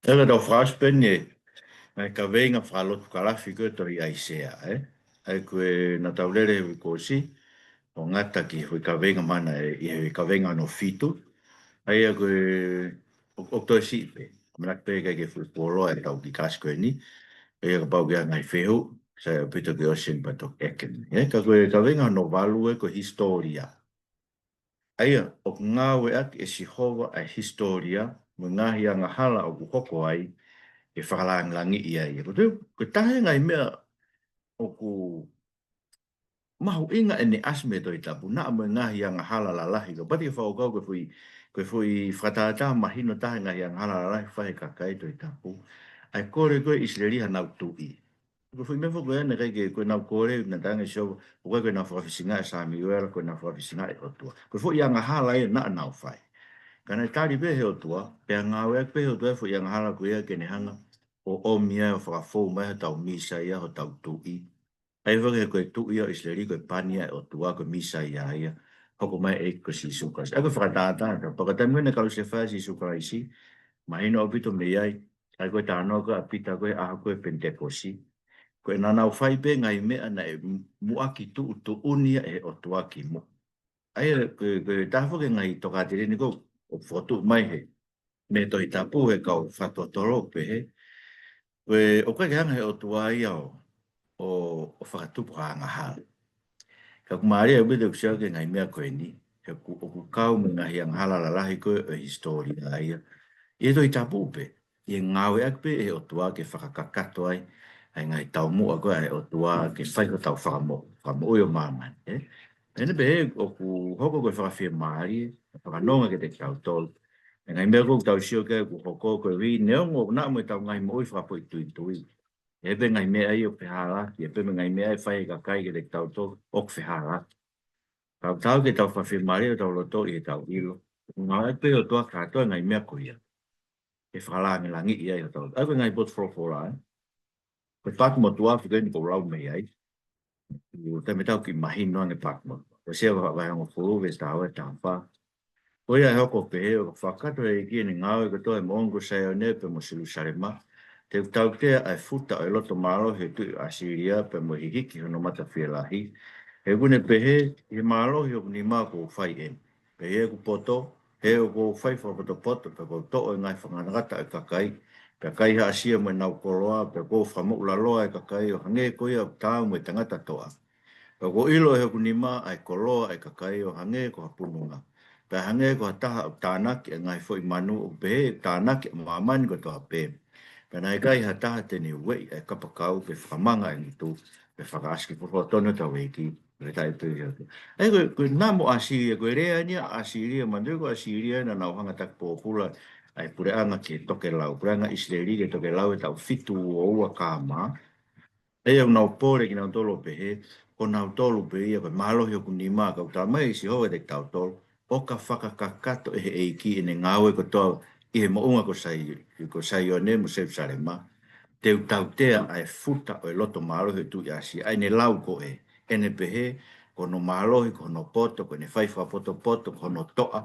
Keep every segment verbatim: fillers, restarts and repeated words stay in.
ʻE, ka tau fakaʻosi pē eni e ngaahi kaveinga fakalotu kalafi ko ē tohi ʻAisea, ē? ʻA ia ko ē naʻa tau lele he uike kuo ʻosi, ʻo ngata ki he foʻi kaveinga mana ē, ʻi he kaveinga hono fitu. ʻA ia ko ē, ʻo, ʻo toe siʻi pē. Manatu pē ʻikai ke fuʻu fuoloa ʻetau kiʻi kalasi ko eni. ʻA ia kapau ʻoku ʻi ai ha ngaahi fehuʻi, sai ʻaupito ke ʻosi eni pea toki ʻeke mai. Ē, ka ko e kaveinga hono valu ē ko e hisitōlia. ʻA ia, ʻoku ngāueʻaki ʻe Sihova ʻa e hisitōlia, mo e ngaahi angahala ʻoku hoko ai, ke fakalāngilangiʻi ai. Ko e, ko e taha e ngaahi meʻa ʻoku mahuʻinga ʻene ʻasi mei he Tohi Tapu, naʻa mo e ngaahi angahala lalahi. Kapau te ke fakakaukau ko e foʻi, ko e foʻi fakatātā mahino taha e ngaahi angahala lalahi fai ʻe he kakai Tohi Tapu. ʻA e kole ko ē ʻe ʻIsileli hanau tuʻi. Ko e foʻi meʻa foki ko ē naʻe ʻikai ke, ko ʻenau kole, naʻe talaange ʻe Sihova, ʻoku ʻikai ko ʻenau fakafisingaʻi ʻa Samiuela, ko ʻenau fakafisingaʻi ʻa e ʻOtua. Ko e foʻi angahala ia naʻa nau fai. Ka naʻe tali pē ʻe he ʻOtua, pea ngāueʻaki pē ʻe he ʻOtua e foʻi angahala ko ia ke ne hanga ʻo ʻomi ai ʻo fakafou mai hotau Mīsaia, hotau tuʻi. ʻA ia foki he ko e tuʻi ʻo ʻIsileli, ko e pani ʻa e ʻOtua, ko e Mīsaia ia, hoko mai e ʻEiki ko Sīsū Kalaisi. ʻA ia ko e fakatātā, ka paka taimi ko ē naʻe kalusefai ai ʻa Sīsū Kalaisi, mahino ʻaupito mei ai, ʻa ia ko e talanoa ko ē ʻa Pita ko ē ʻaho ko ē ʻo e Penitekosi. Ko ʻenau fai pē ngaahi meʻa naʻe muʻaki tuʻutuʻuni ia ʻe he ʻOtua kimuʻa. ʻA ia ko e, ko e taha foki e ngaahi tokāteline ko ē ʻoku fokotuʻu mai he, mei he Tohi Tapu he kau fakatotolo ʻoku pehē, ko e, ʻoku ʻikai ke hanga ʻe he ʻOtua ia ʻo, ʻo, ʻo fakatupu ha angahala. Ka ʻoku mālie ʻaupito ʻeku sio ki he ngaahi meʻa ko eni, he ʻoku, ʻoku kau mo e ngaahi angahala lalahi ko ē ʻo e hisitōlia ia. ʻI he Tohi Tapu pē, ʻi he ngāueʻaki pē ʻe he ʻOtua ke fakakakato ai, ʻa e ngaahi taumuʻa ko ē ʻa e ʻOtua ke fai hotau fakamo-, fakamoʻui ʻo māmani, ē? Pea ʻi heʻene pehē ʻoku hoko ko e fakafiemālie, fakanonga kiate kitautolu. ʻA e ngaahi meʻa ko ē ʻoku tau sio ki ai ʻoku hoko ko e ʻuhi, neongo ʻoku naʻa mo ʻetau ngaahi moʻui fakafoʻituitui. ʻE pē ngaahi meʻa ia ʻoku fehālaaki, ʻe pē mo e ngaahi meʻa ʻe fai ʻe he kakai kiate kitautolu ʻoku fehālaaki. Ka ʻoku taau ke tau fakafiemālie hotau loto ʻi heʻetau ʻilo. Ngāueʻaki pē ʻe he ʻOtua kātoa e ngaahi meʻa ko ia ke fakalāngilangiʻi ai hotau loto. ʻA ia ko e ngaahi potu folofola, ē? Ko e Paaki Motuʻa foki eni ʻoku ou lau mei ai. ʻOku ou tui ʻe tau kiʻi mahino ange Paaki Motuʻa. ʻOsea vahe, vahe hongofulu, veesi taha ua, taha fā. Ko ia ʻe hoko ʻo pehē, ʻo ka fakakakato ʻe he ʻEiki ʻene ngāue kotoa ʻi he moʻunga ko Saione pea mo Selusalema, te u tautea ʻa e futa ʻo e loto mālohi ʻo e tuʻi ʻAsīlia pea mo e hihiki hono matafielahi. He ʻoku ne pehē, ʻi he mālohi hoku nima kuo u fai eni. Pea ʻi heʻeku poto, he ʻoku ou fai fakapotopoto, pea kuo u toʻo e ngaahi fakangatangata ʻo e kakai, pea kaihaʻasi ia mo ʻenau koloa, pea kuo u fakamoʻulaloa e kakai ʻo hangē ko ia ʻoku taau mo e tangata toʻa. Pea kuo ʻilo ʻe hoku nima ʻa e koloa ʻa e kakai ʻo hangē ko ha pununga. Pea hangē ko ha taha ʻoku tānaki ʻa e ngaahi foʻi manu ʻoku pehē ʻe tānaki ʻa māmani kotoa pē. Pea naʻe ʻikai ha taha te ne ueʻi ʻa e kapakau pe fakamanga ʻa e ngutu, pe fakaʻasi ki he folofola tonu ʻa hotau ʻEiki. Pea taʻe tui atu. ʻA ia ko e, ko e namo ʻAsīlia, ko e lea eni ʻa ʻAsīlia, manatuʻi ko ʻAsīlia naʻa nau hanga ʻo taki pōpula ʻa e puleʻanga ki he tokelau, puleʻanga ʻIsileli ki he tokelau he taʻu fitu ua ua K M. ʻA ia ʻoku nau pole kinautolu ʻo pehē, ko nautolu pē ia, ko e mālohi hoku nima, ka ʻoku talamai ʻe Sihova kiate kitautolu, ʻo ka fakakakato ʻe he ʻEiki ʻene ngāue kotoa ʻi he moʻunga ko Sai-, ko Saione mo Selusalema, te u tautea ʻa e futa ʻo e loto mālohi ʻo e tuʻi ʻAsia, ʻa ʻene lau ko ē, ʻene pehē, ko hono mālohi, ko hono poto, ko ʻene fai fakapotopoto, ko hono toʻa,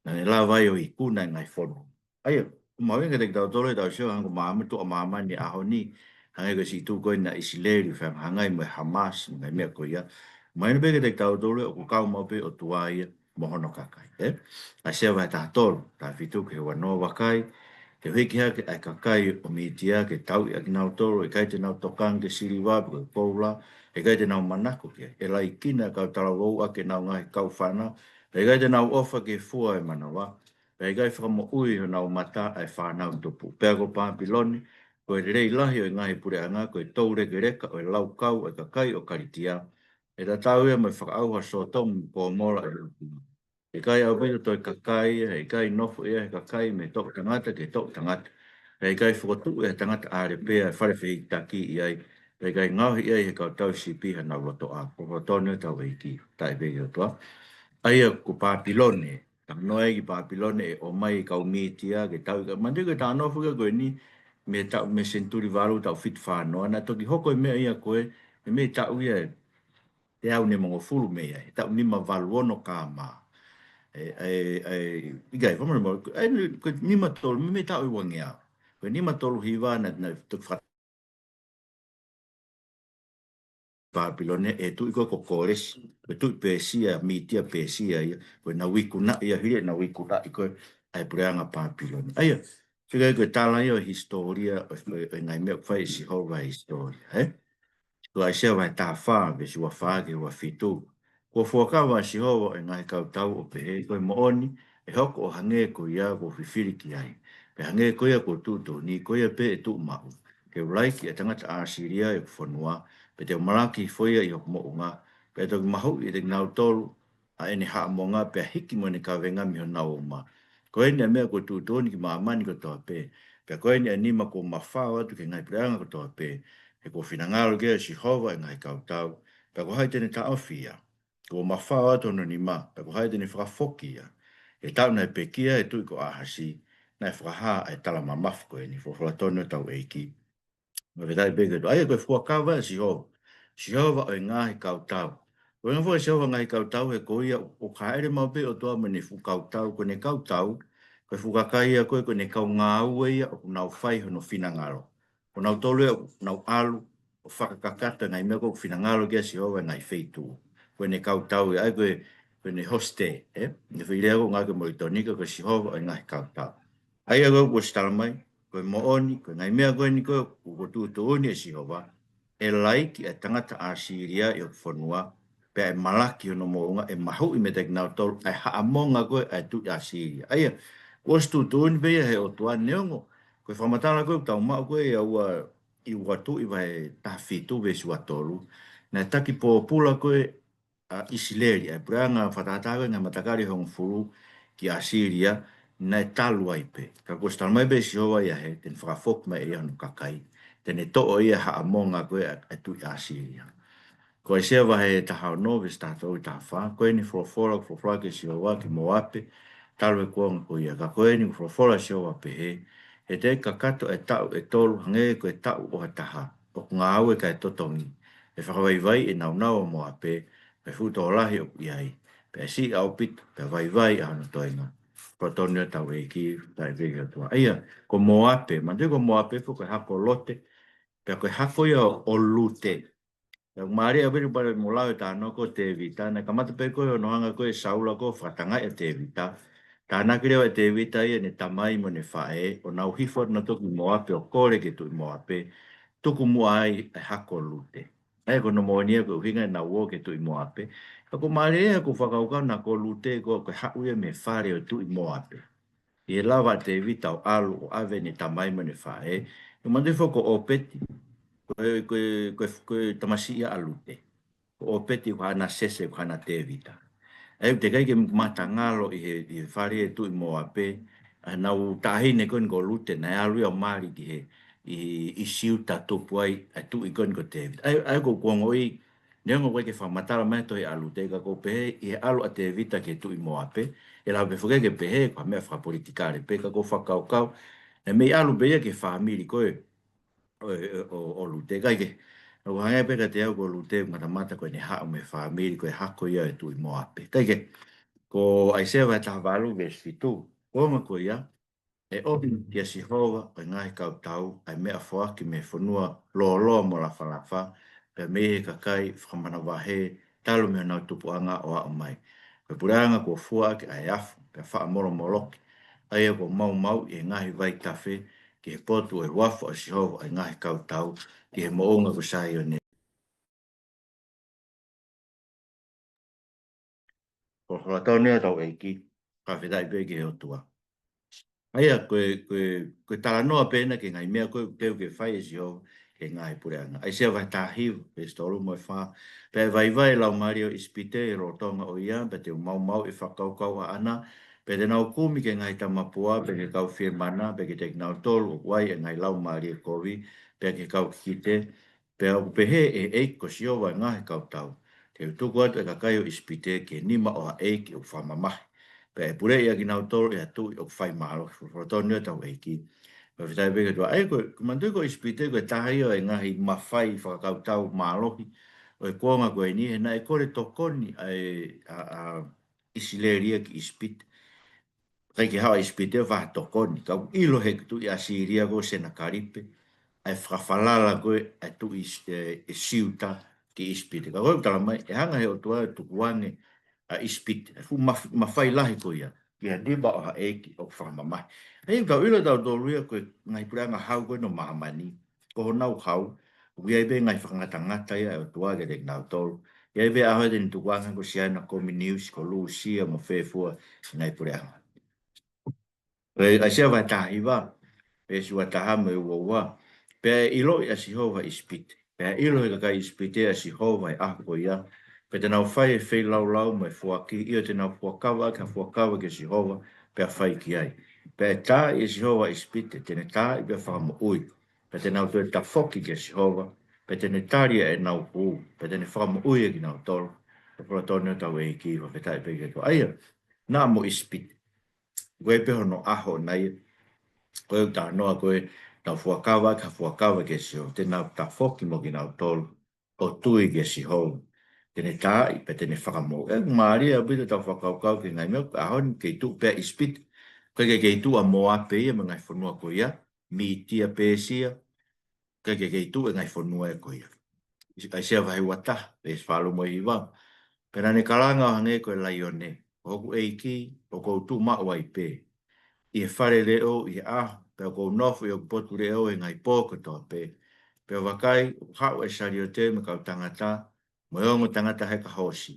naʻa ne lava ai ʻo ikuna e ngaahi fonua. ʻA ia, ʻoku mahuʻinga kiate kitautolu ʻetau sio hangē ko māmani, tuʻa māmani ʻaho ni, hangē ko e siʻi tuʻu ko eni ʻa ʻIsileli, fehangahangai mo e Hamas, mo e ngaahi meʻa ko ia. Mahino pē kiate kitautolu ʻoku kau maʻu pē ʻOtua ia mo hono kakai, ē? ʻAisea vahe taha tolu, taha fitu ki he ua noa, vakai, te u hiki hake ʻa e kakai ʻo Mītia ke tauʻi ʻa kinautolu, ʻe ʻikai te nau tokanga ki he siliva pe ko e koula, ʻe ʻikai te nau manako ki ai. ʻE laikina e kau talavou ʻaki ʻenau ngaahi kaufana, pea ʻe ʻikai te nau ʻofa ki he fua ʻo e manava, pea ʻe ʻikai fakamoʻui ʻe honau mata ʻa e fānau tupu. Pea ko Pāpilone, ko e lelei lahi ʻo e ngaahi puleʻanga, ko e toulekeleka ʻo e laukau ʻo e kakai ʻo Kalitia, ʻe tatau ia mo e fakaʻauha ʻo Sōtoma mo Komola ʻi he ʻOtua. ʻE ʻikai ʻaupito toe kakai ia, ʻe ʻikai nofo ia ʻe he kakai mei he toʻutangata ki he toʻutangata. Pea ʻe ʻikai fokotuʻu ʻe ha tangata ʻalepea ʻa e fale fehikitaki ʻi ai, pea ʻe ʻikai ngaohi ʻe he kau tauhi sipi hanau lotoʻā. Ko e folofola tonu ʻa hotau ʻEiki, taʻe pehē ʻe he ʻOtua. ʻA ia ko Pāpilone, talanoa ia ki Pāpilone ʻe ʻomai e kau Mītia ke tauʻi, manatuʻi ko e talanoa foki ia ko eni, mei he taʻu, mei he senituli valu, taʻu fitu fā noa, naʻe toki hoko e meʻa ia ko ē, mei he taʻu ia ʻe teau nimangofulu mei ai, he taʻu nima valu ono K M. ʻE, ʻe, ʻe, ʻikai, fakamolemole, ʻe, ko e nima tolu, mei he taʻu ʻe uangeau. Ko e nima tolu hiva naʻe, naʻe toki faka- Pāpilone, ʻe tuʻi ko ē ko Kolesi, ko e tuʻi Pēsia, Mītia Pēsia ia, ko ʻenau ikunaʻi ia, hili ʻenau ikunaʻi ko ē ʻa e puleʻanga Pāpilone. ʻA ia, fika ko e tala ia ʻo e hisitōlia, ʻo, ʻo, ʻo e ngaahi meʻa ʻoku fai ʻe Sihova ʻi he hisitōlia, ē? Ko ʻAisea vahe taha fā, veesi ua fā ki he ua fitu. Kuo fuakava ʻa Sihova ʻo e ngaahi kautau ʻo pehē, ko e moʻoni, ʻe hoko ʻo hangē ko ia kuo u fifili ki ai. Pea hangē ko ia kuo u tuʻutuʻuni, ko ia pē ʻe tuʻu maʻu. Te u laiki ʻa e tangata ʻAsīlia ʻi hoku fonua, pea te u malaki hifo ia ʻi hoku moʻunga, pea toki mahuʻi ʻe kinautolu ʻa ʻene haʻamonga, pea hiki mo ʻene kavenga mei honau uma. Ko eni ʻa e meʻa kuo u tuʻutuʻuni ki māmani kotoa pē, pea ko eni ʻa e nima kuo u mafao atu ki he ngaahi puleʻanga kotoa pē, he kuo finangalo ki ai ʻa Sihova ʻo e ngaahi kautau, pea ko hai te ne taʻofi ia? Kuo u mafao atu hono nima, pea ko hai te ne fakafoki ia? He taʻu naʻe pekia ai e tuʻi ko ʻAhasi, naʻe fakahā ʻa e tala mamafa ko eni. Folofola tonu ʻa hotau ʻEiki. Mo e vetai pē ke tō. ʻA ia ko e fuakava ʻa Sihova. Sihova ʻo e ngaahi kautau. Ko e ngaahi fuakava ʻa Sihova ʻo e ngaahi kautau, he ko ia ʻoku hāʻele maʻu pē ʻOtua mo ʻene fuʻu kautau, ko ʻene kautau, ko e fuʻu kakai ia ko ē, ko ʻene kau ngāue ia ʻoku nau fai hono finangalo. Ko nautolu ia ʻoku nau ʻalu ʻo fakakakato e ngaahi meʻa ko ē ʻoku finangalo ki ai ʻa Sihova ʻi he ngaahi feituʻu. Ko ʻene kautau ia, ʻa ia ko e, ko ʻene host, ē? ʻE fai lea ko ē ngāue ke moʻui tonu ka ko Sihova ʻo e ngaahi kautau. ʻA ia ko ē kuo ʻosi tala mai, ko e moʻoni, ko e ngaahi meʻa ko eni ko ē kuo tuʻutuʻuni ʻe Sihova, ʻe laiki ʻa e tangata ʻAsīlia ʻi hoku fonua, pea ʻe malaki hono moʻunga, ʻe mahuʻi meiate kinautolu ʻa e haʻamonga ko ē ʻa e tuʻi ʻAsīlia. ʻA ia, kuo ʻosi tuʻutuʻuni pē ia ʻe he ʻOtua, neongo ko e fakamatala ko ē ʻoku tau maʻu ko ē ʻi he ua, ʻi he ua Tuʻi vahe taha fitu veesi ua tolu, naʻe taki pōpula ko ē ʻa ʻIsileli, ʻa e puleʻanga fakatātā ko ē ʻi he ngaahi matakali ʻe hongofulu ki ʻAsīlia, naʻe talu ai pē. Ka kuo ʻosi tala mai pē ʻe Sihova ia ē, te ne fakafoki mai ʻe ia hono kakai, te ne toʻo ʻe ia e haʻamonga ko ē ʻa, ʻa e tuʻi ʻAsīlia. Ko ʻAisea vahe taha ono, veesi taha tolu ki he taha fā, ko eni e folofola, folofola ʻa Sihova ki Mōape, talu e kuonga ko ia. Ka ko eni e folofola ʻa Sihova ʻo pehē, he ʻe kakato e taʻu ʻe tolu hangē ko e taʻu ʻo ha taha ʻoku ngāue kae totongi, ʻe fakavaivaiʻi e nāunau ʻo Mōape, pea fuʻu tokolahi ʻoku ʻi ai, pea siʻi ʻaupito, pea vaivai ʻa hono toenga. Folofola tonu ia ʻa hotau ʻEiki, talitali ki he ʻOtua. ʻA ia, ko Mōape, manatuʻi ko Mōape foki ko e hako ʻo Lote, pea ko e hako ia ʻo, ʻo Lute. Pea ʻoku mālie ʻaupito pea mou lau e talanoa ko ē ʻo Tēvita, naʻe kamata pē ko ē hono hanga ko ē ʻe Saula ko ē ʻo fakatangaʻi ʻa Tēvita. Tānaki leva ʻe Tēvita ia ʻene tamai mo ʻene faʻē, ʻo nau hifo atu nautolu ki Mōape ʻo kole ki he tuʻi Mōape, tuku muʻa ai e hako ʻo Lute. ʻA ia ko hono moʻoni ia ko e ʻuhinga ʻenau ō ki he tuʻi Mōape. Ka ʻoku mālie ia ko e fakakaukau naʻe ko Lute ko, ko e haʻu ia mei he fale ʻo e tuʻi Mōape. ʻI he lava ʻa Tēvita ʻo ʻalu ʻo ʻave ʻene tamai mo ʻene faʻē. ʻOku manatuʻi foki ko ʻŌpeti, ko e, ko e, ko e, ko e tamasiʻi ia ʻa Lute. Ko ʻŌpeti ko haʻana sese, ko haʻana Tēvita. ʻA ia ʻoku teʻeki ai ke matangalo ʻi he, ʻi he fale ʻo e tuʻi Mōape ʻa ʻenau taʻahine ko eni ko Lute naʻe ʻalu ia ʻo mali ki he, ʻi, ʻi Siuta tupu ai ʻa e tuʻi ko eni ko Tēvita. ʻA ia, ʻa ia ʻoku ou ongoʻi, neongo ʻoku ʻikai ke fakamatala mai he tohi ʻa Lute, ka ʻoku ou pehē ʻi he ʻalu ʻa Tēvita ki he tuʻi Mōape, ʻe lava pē foki ke pehē ko ha meʻa fakapolitikale pē, ka ʻoku ou fakakaukau naʻe mei ʻalu pē ia ki he fāmili ko ē ʻo, ʻo, ʻo, ʻo Lute. Kae kehe, ʻoku hangē pē kiate au ko Lute ʻoku matamata ko ʻene haʻu mei he fāmili ko e hako ia ʻo e tuʻi Mōape. Kae kehe, ko ʻAisea vahe taha valu veesi fitu, ko e ongo ko ia, ʻe ʻomi kia Sihova ʻo e ngaahi kautau ʻa e meʻafoaki mei he fonua lōloa mo lafalafa, pea mei he kakai fakamanavahē talu mei honau tupuʻanga ʻo aʻu mai. Ko e puleʻanga kuo fua ʻaki ʻa e afu, pea faʻa molomoloki, ʻa ia kuo maumauʻi ʻe he ngaahi vaitafe, ki he potu ʻo e huafa ʻo Sihova ʻo e ngaahi kautau, ki he moʻunga ko Saione. Folofola tonu ia ʻa hotau ʻEiki, fakafetaʻi pē ki he ʻOtua. ʻA ia, ko e, ko e, ko e talanoa pē ena ki he ngaahi meʻa ko ē ʻoku teu ke fai ʻe Sihova ki he ngaahi puleʻanga. ʻAisea vahe taha hiva, veesi tolu mo e fā. Pea ʻe vaivai e laumālie ʻo ʻIsipite ʻi he lolotonga ʻo ia, pea te u maumauʻi e fakakaukau ʻaʻana, pea te nau kumi ki he ngaahi tamapua, pea ki he kau fiemana, pea kiate kinautolu ʻoku ʻi ai e ngaahi laumālie kovi, pea ki he kau kikite, pea ʻoku pehē ʻe he ʻEiki ko Sihova ʻo e ngaahi kautau, te u tuku atu e kakai ʻo ʻIsipite ki he nima ʻo ha ʻeiki ʻoku fakamamahi, pea ʻe puleʻi ʻa kinautolu ʻe ha tuʻi ʻoku fai mālohi. Folofola tonu ia ʻa hotau ʻEiki. Fakafetaʻi pē ki he ʻOtua. ʻA ia ko e, ko e manatuʻi ko ʻIsipite ko e taha ia ʻo e ngaahi mafai fakakautau mālohi ʻo e kuonga ko eni, he naʻe kole tokoni ʻa e, ʻa, ʻa ʻIsileli ia ki ʻIsipite. ʻikai ke haʻu ʻa ʻIsipite ʻo fakatokoni, ka ʻoku ʻilo ʻe he tuʻi ʻAsīlia ko Senakalipe ʻa e fakafalala ko ē ʻa e tuʻi ʻi, ʻe, ʻe Siuta ki ʻIsipite. Ka ko e ʻoku tala mai, ʻe hanga ʻe he ʻOtua ʻo tukuange ʻa ʻIsipite, ʻa e fuʻu maf-, mafai lahi ko ia, ki ha nima ʻo ha ʻeiki ʻoku fakamamahi. ʻA ia ʻoku tau ʻilo ʻe tautolu ia ko e ngaahi puleʻanga hau ko eni ʻo māmani, ko honau hau, ʻoku ʻi ai pē ngaahi fakangatangata ia ʻa e ʻOtua kiate kinautolu. ʻI ai pē ʻaho ia te ne tukuange ko Siaina Kominiusi, ko Lūsia mo fē fua e ngaahi puleʻanga. Pea ʻAisea vahe taha hiva, veesi ua taha mo e ua ua. Pea ʻe ʻiloʻi ʻa Sihova ʻi ʻIsipite. Pea ʻe ʻilo ʻe he kakai ʻIsipite ʻa Sihova ʻi he ʻaho ko ia. Pea te nau fai e feilaulau mo e foaki, ʻio te nau fuakava ʻaki ha fuakava kia Sihova, pea fai ki ai. Pea ʻe taaʻi ʻe Sihova ʻa ʻIsipite, te ne taaʻi pea fakamoʻui. Pea te nau toe tafoki kia Sihova, pea te ne tali ʻa ʻenau hū, pea te ne fakamoʻui ʻa kinautolu. Ko e fuʻu tonu ʻetau ʻEiki, fakafetaʻi pē ki he ʻOtua. ʻA ia, naʻa mo ʻIsipite. Ko e pē hono ʻaho ʻona ia, ko e ʻuta noa ko ē, nau fuakava ʻaki ha fuakava kia Sihova, te nau tafoki mo kinautolu ʻo tui kia Sihova. Te ne taaʻi, pea te ne fakamoʻui. ʻE, mālie ʻaupito ʻetau fakakaukau ki he ngaahi meʻa, ʻaho ni kei tuʻu pē ʻa ʻIsipite. ʻIkai ke kei tuʻu ʻa Moape ia mo e ngaahi fonua ko ia, Mītia, Pēsia, ʻikai ke kei tuʻu e ngaahi fonua ē ko ia. ʻAisea vahe ua taha, veesi valu mo e hiva. Pea naʻa ne kalanga ʻo hangē ko e laione, ko hoku ʻEiki, ʻoku ou tuʻu maʻu ai pē ʻi he fale leʻo ʻi he ʻaho, pea ʻoku ou nofo ʻi hoku potu leʻo ʻi he ngaahi pō kotoa pē. Pea vakai, ʻoku haʻu e saliote mo e kau tangata, mo e ongo tangata heka hoosi.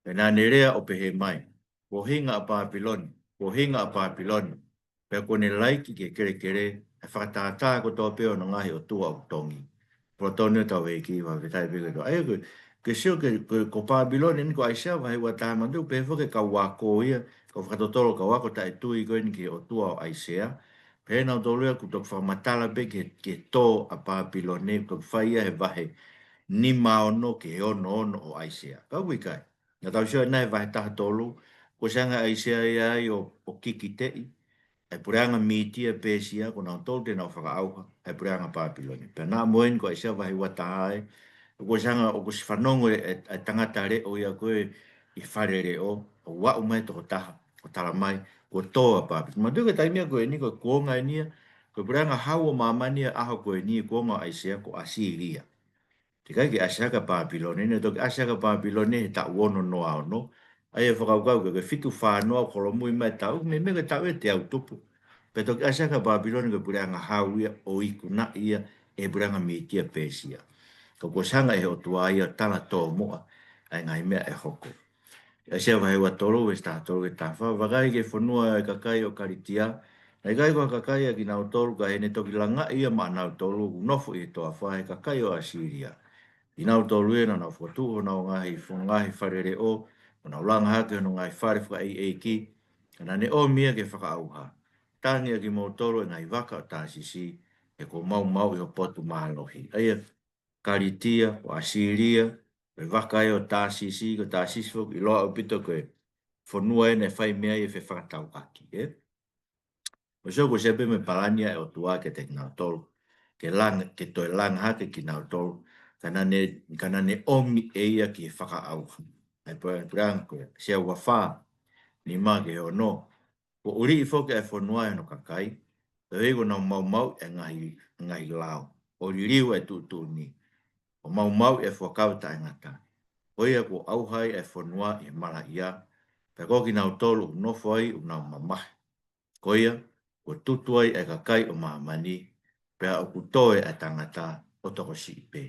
Pea naʻa ne lea ʻo pehē mai, Kuo hinga ʻa Pāpilone, kuo hinga ʻa Pāpilone, pea kuo ne laiki ki he kelekele, ʻa e fakatātā kotoa pē ʻo hono ngaahi ʻotua ʻoku tongi. Fuʻu tonu ʻetau ʻEiki, fakafetaʻi pē ki he ʻOtua. ʻA ia ko e, ke sio ke, ko, ko Pāpilone ni ko ʻAisea vahe ua taha, manatu pē foki ki he kau ako ia, kau fakatotolo kau ako taʻetui ko eni ki he ʻOtua ʻo ʻAisea. Pea nautolu ia ʻoku toki fakamatala pē ki he, ki he tō ʻa Pāpilone, ʻoku toki fai ia he vahe nima ono ki he ono ono ʻo ʻAisea. Ka ʻoku ʻikai. Naʻa tau sio ʻanenai he vahe taha tolu, kuo ʻosi hanga ʻe ʻAisea ia ai ʻo, ʻo kikiteʻi ʻa e puleʻanga Mītia, Pēsia, ko nautolu te nau fakaʻauha ʻa e puleʻanga Pāpilone. Pea naʻa mo eni ko ʻAisea vahe ua taha ē, kuo ʻosi hanga, ʻoku ʻosi fanongo e, e, e tangata leʻo ia ko ē ʻi he fale leʻo, ʻo aʻu mai e tokotaha, ʻo tala mai, kuo tō ʻa Pāpilone. Manatu ki he taimi ia ko eni, ko e kuonga eni ia, ko e puleʻanga hau ʻo māmani ia he ʻaho ko eni, kuonga ʻo ʻAisea ko ʻAsīlia. Teʻeki ai ke ʻasi hake ʻa Pāpilone, naʻe toki ʻasi hake ʻa Pāpilone he taʻu ono noa ono. ʻA ia fakakaukau ke, ke fitu fā noa ʻo holomui mai e taʻu, meimei ko e taʻu ʻe teau tupu. Pea toki ʻasi hake ʻa Pāpilone ko e puleʻanga hau ia ʻo ikunaʻi ia ʻe he puleʻanga Mītia, Pēsia. Ka kuo ʻosi hanga ʻe he ʻOtua ia ʻo tala tōmuʻa ʻa e ngaahi meʻa ʻe hoko. ʻAisea vahe ua tolu, veesi taha tolu ki he taha fā, vakai ki he fonua ʻo e kakai ʻo Kalitia, naʻe ʻikai ko ha kakai ʻa kinautolu, ka ʻi heʻene toki langaʻi ia maʻanautolu, ʻoku nofo ʻi he toafa, ʻa e kakai ʻo ʻAsīlia. ʻInautolu ia naʻa nau fokotuʻu honau ngaahi fo-, ngaahi fale leʻo, ʻo nau langa hake hono ngaahi fale fakaʻeiʻeiki, ka naʻa ne ʻomi ia ke fakaʻauha. Tangi ʻa kimoutolu ʻe ngaahi vaka ʻo Tāsisi, he kuo maumauʻi ho potu mālohi. ʻA ia, Kalitia, ko ʻAsīlia, ko e vaka ia ʻo Tāsisi, ko Tāsisi foki ʻiloa ʻaupito ko e fonua ē naʻe fai mei ai e fefakatauʻaki, ē? ʻOsi ia kuo ʻosi pē mo e palani ʻa e ʻOtua kiate kinautolu, ke langa, ke toe langa hake kinautolu, ka naʻa ne, ka naʻa ne ʻomi ʻe ia ki he fakaʻauha. ʻA e pue-, puleʻanga ko ē, ʻAisea ua fā, nima ki he ono, Kuo ʻuliʻi foki ʻa e fonua ʻe hono kakai, pea ʻi ai kuo nau maumauʻi e ngaahi, ngaahi lao, ʻo liliu e tuʻutuʻuni, ʻo maumauʻi e fuakava taʻengata. Ko ia kuo ʻauha ai e fonua ʻi he malaʻia, pea ko kinautolu ʻoku nofo ai ʻoku nau mamahi. Ko ia kuo tutu ai e kakai ʻo māmani, pea ʻoku toe ʻa e tangata ʻo tokosiʻi pē.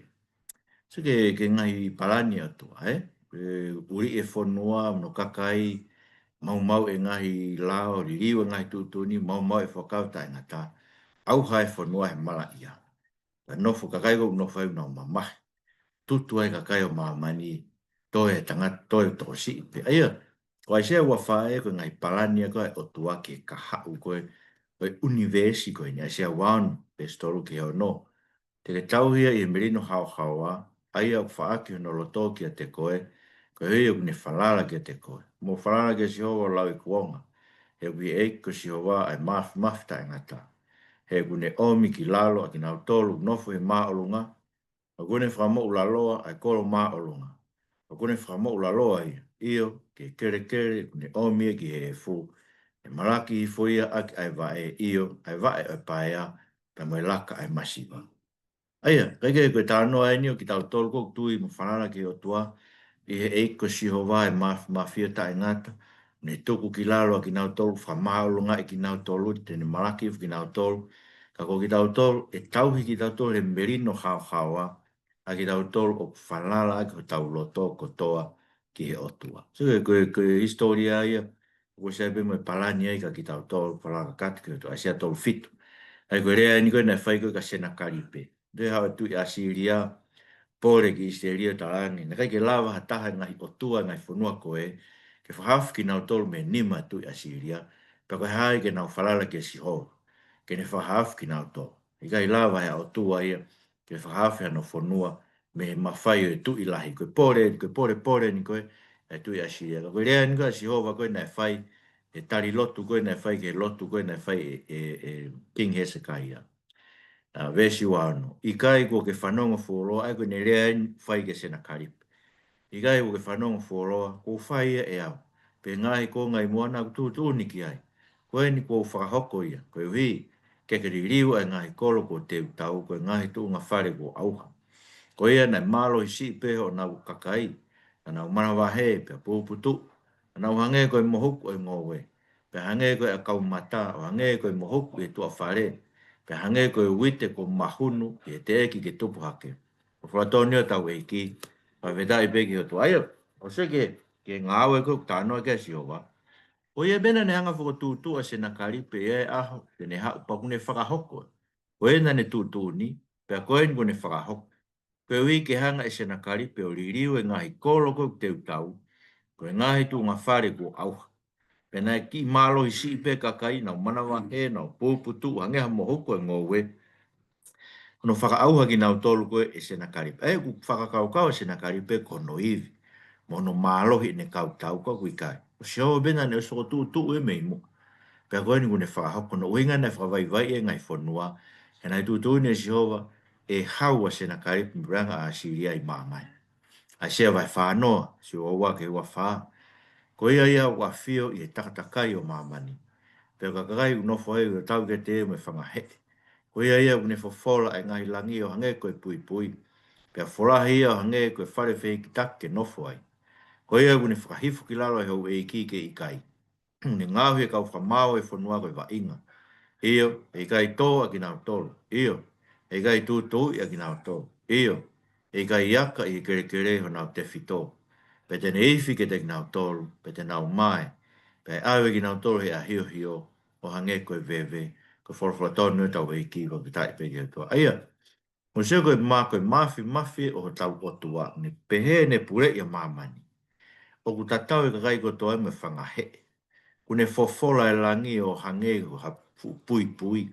So ke, ke ngaahi palani ʻa e ʻOtua, ē? ʻE, ʻuliʻi e fonua mo hono kakai, maumauʻi e ngaahi lao, liliu e ngaahi tuʻutuʻuni, maumauʻi e fuakava taʻengata, ʻauha e fonua he malaʻia. Pea nofo kakai ʻoku nofo ai ʻoku nau mamahi. Tutu ai kakai ʻo māmani, toe tangata, toe tokosiʻi pē. ʻA ia, ko ʻAisea ua fā ē, ko e ngaahi palani ia ko ē ʻa e ʻOtua ki he kahaʻu ko ē, ko e ʻunivēsi ko eni, ʻAisea ua ono, veesi tolu ki he ono. Te ke tauhi ia ʻi he melino haohaoa, ʻa ia ʻoku faʻaki hono loto kiate koe, koeʻuhi ʻoku ne falala kiate koe. Mou falala kia Sihova ʻo lauikuonga, he ʻoku ʻi he ʻEiki ko Sihova ʻa e māfimafi taʻengata. He ʻoku ne ʻomi ki lalo ʻa kinautolu ʻoku nofo he māʻolunga, ʻoku ne fakamoʻulaloa ʻa e kolo māʻolunga. ʻOku ne fakamoʻulaloa ia, ʻio, ki he kelekele ʻoku ne ʻomi ia ki he efu, ʻE malaki hifo ia ʻaki ʻa e vaʻe, ʻio, ʻa e vaʻe ʻo e paea, pea mo e laka ʻa e masiva. ʻA ia, kae kehe ko e talanoa eni ʻo kitautolu ʻoku tui mo falala ki he ʻOtua, ʻi he ʻEiki ko Sihova ʻe maf-, māfimafi ʻo taʻengata, ne tuku ki lalo ʻa kinautolu, fakamāʻolungaʻi kinautolu, te ne malaki hifo kinautolu, ka ko kitautolu, ʻe tauhi kitautolu he melino haohaoa, ʻa kitautolu ʻoku falala ʻaki hotau loto kotoa ki he ʻOtua. So, ko e, ko e hisitōlia ia, ʻoku sai pē mo e palani ai ka kitautolu, falala kakato ki he ʻOtua, ʻAisea tolu fitu. ʻA ia ko e lea eni ko ē naʻe fai ko ē kia Senakalipe. Toe haʻu e tuʻi ʻAsīlia, pole ki ʻIsileli ʻo talaange, naʻe ʻikai ke lava ha taha e ngaahi ʻotua, ngaahi fonua ko ē, ke fakahaofi kinautolu mei he nima e tuʻi ʻAsīlia, pea ko e hā ia ke nau falala kia Sihova, ke ne fakahaofi kinautolu. ʻIkai lava ha ʻotua ia, ke fakahaofi hano fonua, mei he mafai ʻo e tuʻi lahi. Ko e pole, ko e pole, pole ni ko ē, e tuʻi ʻAsīlia. Ka ko e lea ni ko ē ʻa Sihova ko ē naʻe fai, e tali lotu ko ē naʻe fai, ki he lotu ko ē naʻe fai ʻe, ʻe, ʻe King Hesekaia. ʻA, veesi ua ono. ʻIkai kuo ke fanongo fuoloa, ʻa ia ko ʻene lea eni fai kia Senakalipe. ʻIkai kuo ke fanongo fuoloa, kuo u fai ia ʻe au, pe ngaahi konga ʻi muʻa naʻa ku tuʻutuʻuni ki ai. Ko eni kuo u fakahoko ia, koeʻuhi, ke ke liliu ʻa e ngaahi kolo kuo teu tau, ko e ngaahi tuʻunga fale kuo ʻauha. Ko ia naʻe mālohi siʻi pē honau kakai, naʻa nau manavahē pea puputuʻu, naʻa nau hangē ko e mohuku ʻo e ngoue, pea hangē ko e ʻakau mata, ʻo hangē ko e mohuku ʻi he tuʻa fale, pea hangē ko e uite kuo mahunu ʻi he teʻeki ke tupu hake. Ko e folofola tonu ʻa hotau ʻEiki, fakafetaʻi pē ki he ʻOtua. ʻA ia, ʻosi ko ē, ko e ngāue ko ē ʻoku talanoa ki ai ʻa Sihova. Ko ia pē naʻa ne hanga ʻo fokotuʻutuʻu ʻa Senakalipe ʻi he ʻaho te ne haʻu pea kuo ne fakahoko. Ko ia naʻa ne tuʻutuʻuni, pea ko eni kuo ne fakahoko. Koeʻuhi ke hanga ʻe Senakalipe ʻo liliu e ngaahi kolo ko ē ʻoku teu tau, ko e ngaahi tuʻunga fale kuo ʻauha. Pea naʻe kiʻi mālohi siʻi pē kakai, nau manavahē, nau puputuʻu, hangē ha mohuku ʻo e ngoue. Ko hono fakaʻauha kinautolu ko ē ʻe Senakalipe. ʻA ia ʻoku fakakaukau ʻa Senakalipe ko hono ivi, mo hono mālohi ʻene kau tau, ka ʻoku ʻikai. Ko Sihova pē naʻa ne ʻosi fokotuʻutuʻu ia mei muʻa. Pea ko eni kuo ne fakahoko, ko hono ʻuhinga naʻe fakavaivaiʻi e ngaahi fonua. He naʻe tuʻutuʻuni ʻe Sihova, ʻe hau ʻa Senakalipe mei he puleʻanga ʻa ʻAsīlia ʻi māmani. ʻAisea vahe fā noa, veesi ua ua ki he ua fā. Ko ia ia ʻoku ʻafio ʻi he takatakai ʻo māmani. Pea ko e kakai ʻoku nofo ai ʻoku tau kiate ia mo e fanga heʻe. Ko ia ia ʻoku ne fofola e ngaahi langi ʻo hangē ko e puipui. Pea folahi ia ʻo hangē ko e fale fehikitaki ke nofo ai. Ko ia ʻoku ne fakahifo ki lalo ʻa e houʻeiki ke ʻikai. Ne ngaohi e kau fakamaau ʻo e fonua ko e vaʻinga. ʻIo, ʻe ʻikai tō ʻa kinautolu. ʻIo, ʻe ʻikai tūtūʻi ʻa kinautolu. ʻIo, ʻe ʻikai aka ʻi he kelekele honau tefito. Pea te ne ifi kiate kinautolu, pea te nau mae. Pea ʻe ʻave kinautolu he ʻahiohio, ʻo hangē ko e veve. Ko e folofola tonu ʻa hotau ʻEiki, fakafetaʻi pē ki he ʻOtua. ʻA ia, ʻosi ko e mā-, ko e māfimafi ʻo hotau ʻOtua, ne pehē ʻene puleʻi ʻa māmani. ʻOku tatau e kakai kotoa mo e fanga heʻe. Kuo ne fofola e langi ʻo hangē ko ha fu-, puipui.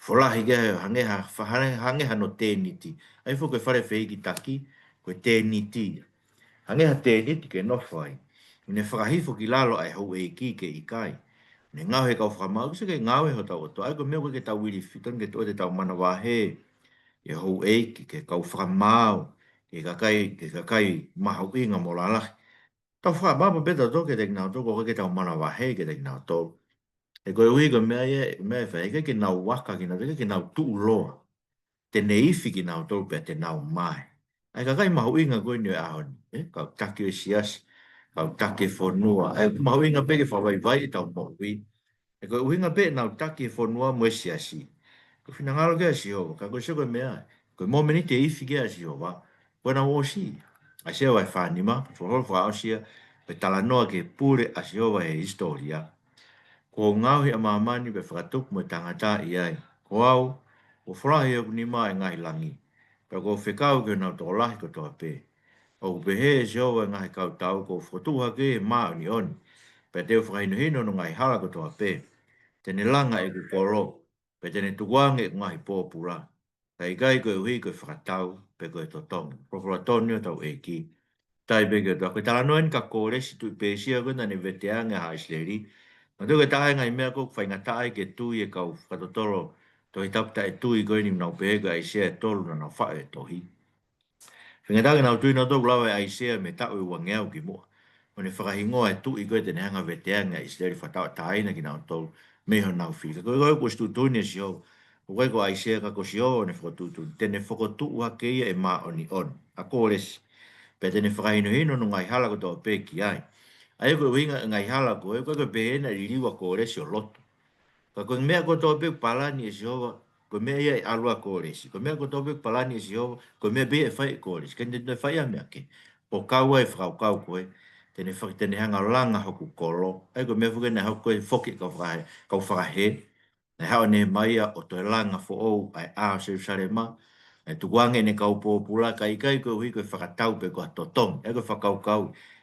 Folahi ki ai ʻo hangē ha, fa-, hangē, hangē hano tēniti. ʻA ia foki ko e fale fehikitaki, ko e tēniti ia. Hangē ha tēniti ke nofo ai. Kuo ne fakahifo ki lalo ʻa e houʻeiki ke ʻikai. Kuo ne ngaohi e kau fakamaau, ʻoku sai ke ngāue hotau ʻOtua. ʻA ia ko e meʻa ko ē ke tau ilifia, tonu ke tau, te tau manavahē ʻi he houʻeiki, ki he kau fakamaau, ki he kakai, ki he kakai mahuʻinga mo lalahi. Tau fakamaau pē tautolu kiate kinautolu, ʻoku ʻikai ke tau manavahē kiate kinautolu. He koeʻuhi ko e meʻa ia, meʻa ʻe fai, ʻikai ke nau aka kinautolu, ʻikai ke nau tuʻuloa. Te ne ifi kinautolu pea te nau mae. ʻA e kakai mahuʻinga ko eni ʻo e ʻaho ni, ē, kau taki ʻo e siasi, kau taki e fonua, ʻa e mahuʻinga pē ke fakavaivaiʻi ʻetau moʻui. He ko e ʻuhinga pē ʻenau taki e fonua mo e siasi, ko e finangalo ki ai ʻa Sihova, ka ko e sio ko e meʻa, ko e mōmeniti ʻe ifi ki ai ʻa Sihova, ko ʻenau ʻosi. ʻAisea vahe fā nima, folofola fakaʻosi ia, ko e talanoa ki he pule ʻa Sihova he hisitōlia. Kuo u ngaohi ʻa māmani pea fakatupu mo e tangata ʻi ai. Ko au, kuo folahi ʻe hoku nima e ngaahi langi. Pea kuo u fekau ki honau tokolahi kotoa pē. ʻOku pehē ʻe Sihova ʻo e ngaahi kautau, kuo u fokotuʻu hake ia he māʻoniʻoni. Pea te u fakahinohino hono ngaahi hala kotoa pē. Te ne langa ʻeku kolo, pea te ne tukuange ʻeku ngaahi pōpula. Ka ʻikai koeʻuhi ko e fakatau, pe ko e totongi. Folofola tonu ʻa hotau ʻEiki. Fakafetaʻi pē ki he ʻOtua. Ko e talanoa eni kia Kōlesi tuʻi Pēsia ko ē naʻa ne veteange ʻa Haʻa ʻIsileli. Naʻe tō ke taha e ngaahi meʻa ʻoku faingataʻa ai ke tui e kau fakatotolo Tohi Tapu taʻetui ko eni ʻoku nau pehē ko ʻAisea ʻe tolu naʻa nau faʻu e tohi. Faingataʻa ke nau tui nautolu ʻoku lava ʻe ʻAisea mei he taʻu ʻe uangeau ki muʻa. ʻo ne fakahingoa e tuʻi ko ē te ne hanga ʻo veteange ʻa ʻIsileli, fakatauʻatāina kinautolu mei honau fili. Ka ko e, ko e, ko e tuʻutuʻuni ʻa Sihova, ʻoku ʻikai ko ʻAisea ka ko Sihova ʻo ne fokotuʻutuʻuni, te ne fokotuʻu hake ia ʻe māʻoniʻoni ʻa Kolesi, pea te ne fakahinohino hono ngaahi hala kotoa pē ki ai. ʻA ia ko e ʻuhinga e ngaahi hala ko ē, ʻoku ʻikai ko e pehē naʻe liliu ʻa Kolesi ʻo lotu. Ka ko e meʻa kotoa pē ʻoku palani ʻe Sihova, ko e meʻa ia ʻe ʻalu ai ʻa Kolesi. Ko e meʻa kotoa pē ʻoku palani ʻe Sihova, ko e meʻa pē ia ʻe fai ʻe Kolesi. Ka te ne fai ʻa e meʻa kehe. ʻO kau ai e fakakaukau ko ē, te ne fak-, te ne hanga ʻo langa hoku kolo. ʻA ia ko e meʻa foki naʻe hoko ko ē foki e kau fakahē, kau fakahē. Naʻe haʻu ʻa Nehemaia ʻo toe langa foʻou ʻa e ʻā ʻo Selusalema. Naʻe tukuange ʻene kau pōpula, ka ʻikai koeʻuhi ko e fakatau pe ko ha totongi. ʻA ia ko e fakakaukau,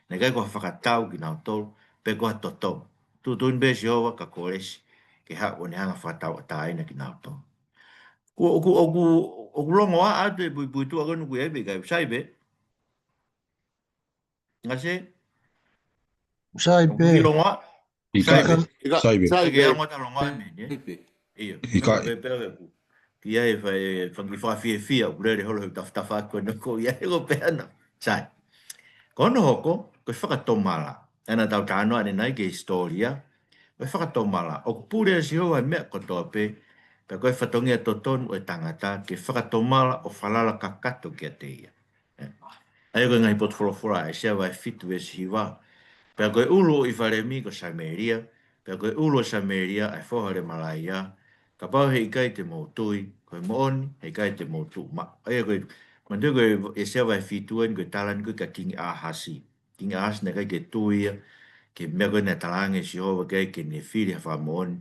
naʻe ʻikai ko ha fakatau kinautolu, pe ko ha totongi. Tuʻutuʻuni pē ʻe Sihova kia Kolesi ke haʻu ʻo ne hanga ʻo fakatauʻatāina kinautolu. ʻOku, ʻoku, ʻoku, ʻoku longoaʻa atu e puipuituʻa ko eni ʻoku ʻi ai pē, ʻikai, sai pē. Ngase? Sai ʻOku pē. Kiʻi longoaʻa? ʻIkai. Sai pē. ʻIkai, Sai pē. sai Sai pē. Kiʻi longoaʻa, longoaʻa meni, ē? Sai pē. ʻIo. ʻIkai. Pea, pea, pea, ʻoku ʻi ai e fa-, e fanga kiʻi fakafiefia ʻoku lele holo he tafatafa ko ē naʻe ʻi ai, ko e pehē ʻana. Sai. Ko hono hoko, ko e fakatomala. ʻA ia naʻa tau talanoa ʻanenai ki he hisitōlia. Ko e fakatomala. ʻOku pule ʻa Sihova he meʻa kotoa pē, pea ko e fatongia totonu ʻo e tangata ke fakatomala ʻo falala kakato kiate ia. ʻA ia ko e ngaahi potu folofola ʻa ʻAisea vahe fitu veesi hiva. Pea ko e ʻulu ʻo ʻIfalemi ko Samēlia, pea ko e ʻulu ʻo Samēlia ʻa e foha ʻo Lemalaia, kapau heʻikai te mou tui, ko e moʻoni, heʻikai te mou tuʻu maʻu. ʻA ia ko e, manatuʻi ko e ʻAisea vahe fitu eni ko e tala eni ko ē kia Kingi ʻAhasi. Kingi ʻAhasi naʻe ʻikai ke tui ia ki he meʻa ko ē naʻe talaange ʻe Sihova ki ai ke ne fili ha fakamoʻoni,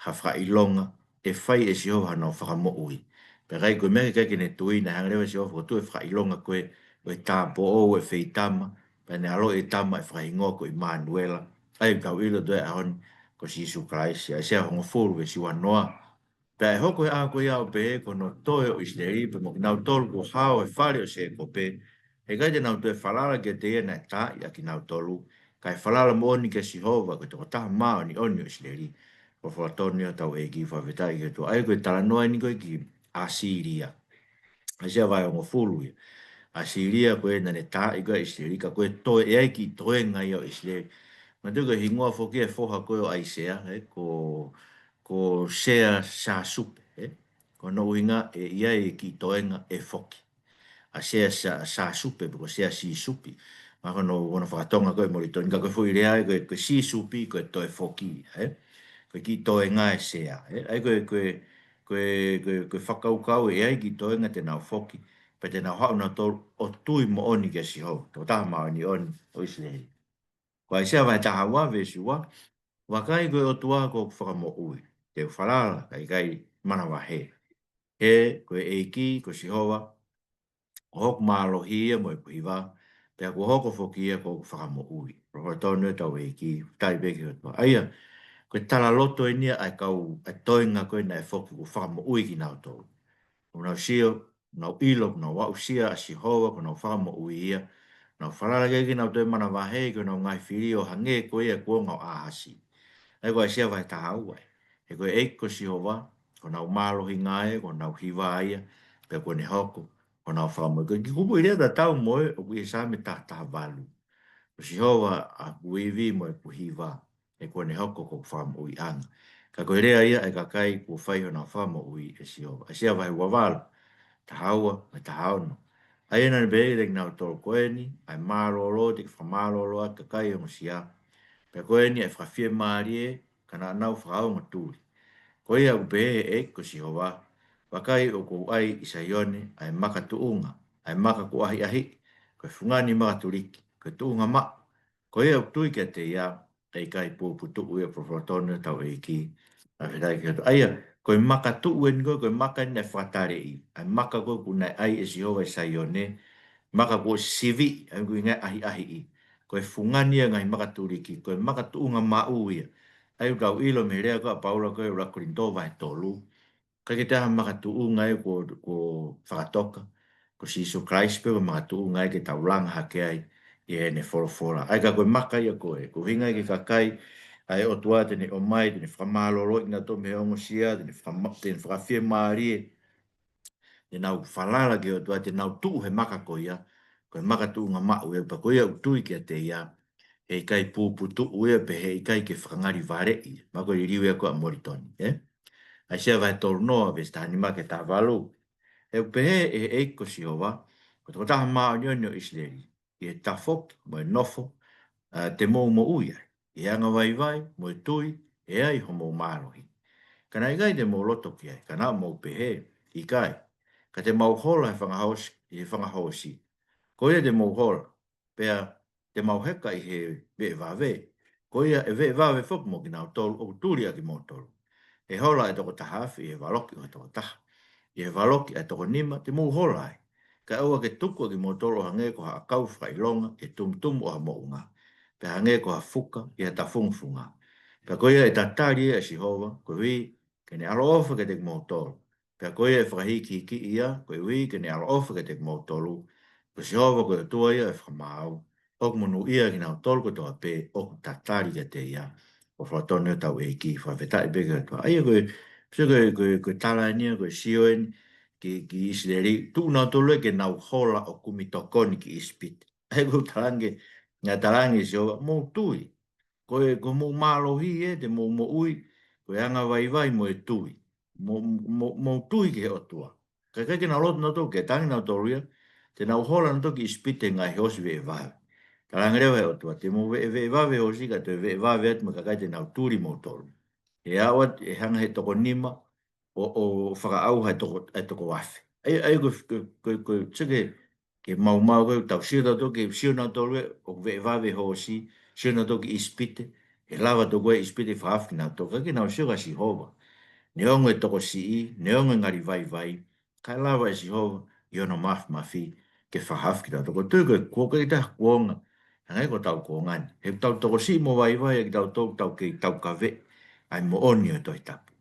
ha fakaʻilonga, ʻe fai ʻe Sihova hano fakamoʻui. Pea ʻikai ko e meʻa ke ʻikai ke ne tui, naʻe hanga leva ʻe Sihova ʻo fokotuʻu e fakaʻilonga ko ē ʻo e tāupoʻou ʻo e feitama, pea ne ʻaloʻi e tama ʻe fakahingoa ko ʻImanuela. ʻA ia ʻoku tau ʻilo atu he ʻaho ni ko Sīsū Kalaisi, ʻAisea hongofulu veesi uanoa. Pea ʻe hoko he ʻaho ko ia ʻo pehē ko hono toe ʻo ʻIsileli, pea mo kinautolu kuo hao he fale ʻo Sēkope, heʻikai te nau toe falala kiate ia naʻe taaʻi ʻa kinautolu, kae falala moʻoni kia Sihova ko e Tokotaha Māʻoniʻoni ʻo ʻIsileli. Ko e folofola tonu ia ʻa hotau ʻEiki, fakafetaʻi ki he ʻOtua. ʻA ia ko e talanoa eni ko ē ki ʻAsīlia. ʻAisea vahe hongofulu ia. ʻAsīlia ko ē naʻa ne taaʻi ko ē ʻa ʻIsileli, ka ko e toe, ʻe ʻi ai e kiʻi toenga ia ʻo ʻIsileli. Manatuʻi ko e hingoa foki e foha ko ē ʻo ʻAisea, ē, ko, ko Sea Sasupe, ē. Ko hono ʻuhinga ʻe ʻi ai e kiʻi toenga ʻe foki. ʻA Sea Sa-, Sasupe, pe ko Sea Sisupi. Mahalo ko hono, ko hono fakatonga ko ē ʻe Molitoni, ka ko e foʻi lea ē, ko e, ko e Sisupi, ko e toe foki, ē? Ko e kiʻi toenga ʻe Sea, ē? ʻA ia ko e, ko e, ko e, ko e, ko e fakakaukau ē, ʻe ʻi ai e kiʻi toenga te nau foki, pea te nau haʻu nautolu ʻo tui moʻoni kia Sihova, Tokotaha Māʻoniʻoni ʻo ʻIsileli. Ko ʻAisea vahe taha ua veesi ua, vakai ko e ʻOtua ko hoku fakamoʻui, te u falala, kae ʻikai manavahē. He ko e ʻEiki ko Sihova, ko hoku mālohi ia mo ʻeku hiva, pea kuo hoko foki ia ko hoku fakamoʻui. Folofola tonu ia ʻa hotau ʻEiki, fakafetaʻi pē ki he ʻOtua. ʻA ia, ko e talaloto eni ia ʻa e kau, ʻa e toenga ko ē naʻe foki kuo fakamoʻui kinautolu. ʻOku nau sio, nau ʻilo, nau aʻusia ʻa Sihova, ko honau fakamoʻui ia. Nau falala ki ai ʻikai ke nau toe manavahē ki honau ngaahi fili ʻo hangē ko ia kuonga ʻo ʻAhasi. ʻA ia ko ʻAisea vahe taha ua ē. He ko e ʻEiki ko Sihova, ko honau mālohinga ia, ko honau hiva ia, pea kuo ne hoko ko honau fakamoʻui. Ko e kiʻi kupuʻi lea tatau mo ē ʻoku ʻi he Saame taha taha valu. Ko Sihova ʻa hoku ivi mo ʻeku hiva, he kuo ne hoko ko hoku fakamoʻuiʻanga. Ka ko e lea ia ʻa e kakai kuo fai honau fakamoʻui ʻe Sihova. ʻAisea vahe ua valu, taha ua mo e taha ono. ʻA ia naʻa ne pehē kiate kinautolu, ko eni ʻa e mālōlō te ke fakamālōlō ʻaki ʻa e kakai ongosia. Pea ko eni ʻa e fakafiemālie, ka naʻa nau fakaongo tuli. Ko ia ʻoku pehē ʻe he ʻEiki ko Sihova, vakai ʻoku ou ʻai ʻi Saione ʻa e maka tuʻunga, ʻa e maka kuo ʻahiʻahiʻi, ko e fungani makatuliki, ko e tuʻunga maʻu. Ko ia ʻoku tui kiate ia, ʻe ʻikai puputuʻu ia. Folofola tonu ia ʻa hotau ʻEiki, fakafetaʻi ki he ʻOtua. ʻA ia, ko e maka tuʻu eni ko ē, ko e maka eni naʻe fakataleʻi, ʻa e maka ko ē ʻoku ne ʻai ʻe Sihova ʻi Saione, maka kuo siviʻi, ʻa ia ʻoku ʻikai ʻahiʻahiʻi. Ko e fungani ia ʻo e ngaahi makatuliki, ko e maka tuʻunga maʻu ia. ʻA ia ʻoku tau ʻilo mei he lea ko ē ʻa Paula ko ē ʻi he ʻuluaki Kolinitō vahe tolu, ʻikai ke toe ʻi ai ha maka tuʻunga ia kuo, kuo fakatoka, ko Sīsū Kalaisi pē ko e maka tuʻunga ia ke tau langa hake ai ʻi heʻene folofola. ʻA ia ka ko e maka ia ko ē, ko e ʻuhinga ia ki he kakai ʻa e ʻOtua te ne ʻomai, te ne fakamālōlōʻi kinautolu mei he ongosia, te ne fakama-, te ne fakafiemālie, te nau falala ki he ʻOtua, te nau tuʻu he maka ko ia, ko e maka tuʻunga maʻu ia, pea ko ia ʻoku tui kiate ia, heʻikai puputuʻu ia pe heʻikai ke fakangalivaleʻi. Mahalo ko e liliu ia ko ē ʻa Molitoni, ē? ʻAisea vahe tolu noa, veesi taha nima ki he taha valu. ʻOku pehē ʻe he ʻEiki ko Sihova, ko e tokotaha māʻoniʻoni ʻo ʻIsileli, ʻi he tafoki mo e nofo, ʻa, te mou moʻui ai, ʻi he angavaivai mo e tui, ʻe ai homou mālohi. Ka naʻe ʻikai te mou loto ki ai, ka naʻa mou pehē, ʻikai, ka te mau hola he fanga hoosi, ʻi he fanga hoosi. Ko ia te mou hola, pea te mau heka ʻi he veʻe vave. Ko ia ʻe veʻe vave foki mo kinautolu ʻoku tuli ʻa kimoutolu. ʻE hola ʻa e toko taha afe ʻi he valoki ʻo e toko taha, ʻi he valoki ʻa e toko nima te mou hola ai. Kae ʻoua ke tuku ʻa kimoutolu ʻo hangē ko ha ʻakau fakaʻilonga ʻi he tumutumu ʻo ha moʻunga, pea hangē ko ha fuka ʻi ha tafungofunga. Pea ko ia ʻe tatali ʻa Sihova, koeʻuhi ke ne ʻaloʻofa kiate kimoutolu. Pea ko ia ʻe fakahīkihikiʻi ia, koeʻuhi ke ne ʻaloʻofa kiate kimoutolu. Ko Sihova ko e ʻOtua ia ʻo e fakamaau, ʻoku monūʻia kinautolu kotoa pē ʻoku tatali kiate ia. Ko e fatongia ʻo hotau ʻEiki, fakafetaʻi pē ki he ʻOtua. ʻA ia ko e, sio ko e, ko e, ko e tala eni ia, ko e sio eni ki, ki ʻIsileli, tuʻu nautolu ia ke nau hola ʻo kumi tokoni ki ʻIsipite. ʻA ia ko e talaange, naʻe talaange ʻe Sihova, mou tui. Ko e, ko hoʻomou mālohi ē, te mou moʻui, ko e angavaivai mo e tui. Mou, mou, mou tui ki he ʻOtua. Ka ʻikai ke nau loto nautolu, ke tangi nautolu ia, te nau hola nautolu ki ʻIsipite he ngaahi hoosi veʻe vave. Talaange leva ʻe he ʻOtua, te mou veʻe, veʻe vave hoosi, ka te veʻe vave atu mo e kakai te nau tuli moutolu. ʻE aʻu atu, ʻe hanga he toko nima, ʻo, ʻo fakaʻauha e toko, e toko afe. ʻA ia, ʻa ia ko, ko, ko, ko, sio ki he, ki he maumau ko ē, tau sio tautolu, ke sio nautolu ē, ʻoku veʻe vave hoosi, sio nautolu ki ʻIsipite, ʻe lava toki ʻa ʻIsipite ʻo fakahaafi kinautolu, ka ʻikai ke nau sio kia Sihova. Neongo e tokosiʻi, neongo e ngalivaivai, kae lava ʻe Sihova, ʻi hono māfimafi, ke fakahaafi kinautolu. Ko e tui ko e kuo ke ta kuonga, hangē ko hotau kuonga ni. He tau tokosiʻi mo vaivai ʻa kitautolu, tau kei taukaveʻi ʻa e moʻoni ʻo e Tohi Tapu.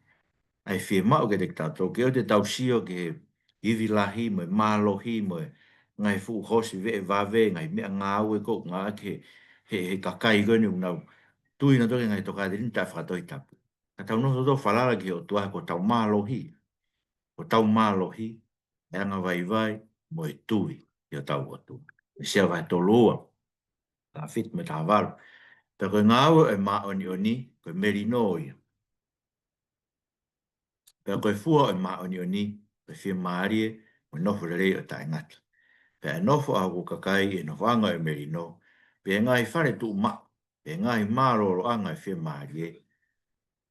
ʻA e fiemaʻu kiate kitautolu, ke ʻoua te tau sio ki he ivi lahi mo e mālohi mo e ngaahi fuʻu hoosi veʻe vave, ngaahi meʻangāue ko ē ʻoku ngāueʻaki ʻe he, he, he kakai ko eni ʻoku nau tui nautolu ki he ngaahi tokāteline taʻefakatohitapu. Ka tau nofo tautolu ʻo falala ki he ʻOtua he ko hotau mālohi. Ko hotau mālohi, e angavaivai mo e tui ʻi hotau ʻOtua. ʻAisea vahe tolu ua, taha fitu mo e taha valu. Pea ko e ngāue ʻo e māʻoniʻoni, ko e melino ia. Pea ko e fua ʻo e māʻoniʻoni, ko e fiemālie, mo e nofo lelei ʻo taʻengata. Pea ʻe nofo ʻa hoku kakai ʻi he nofoʻanga ʻo e melino, pea ʻi he ngaahi fale tuʻumaʻu, pea ʻi he ngaahi mālōlōʻanga ʻo e fiemālie.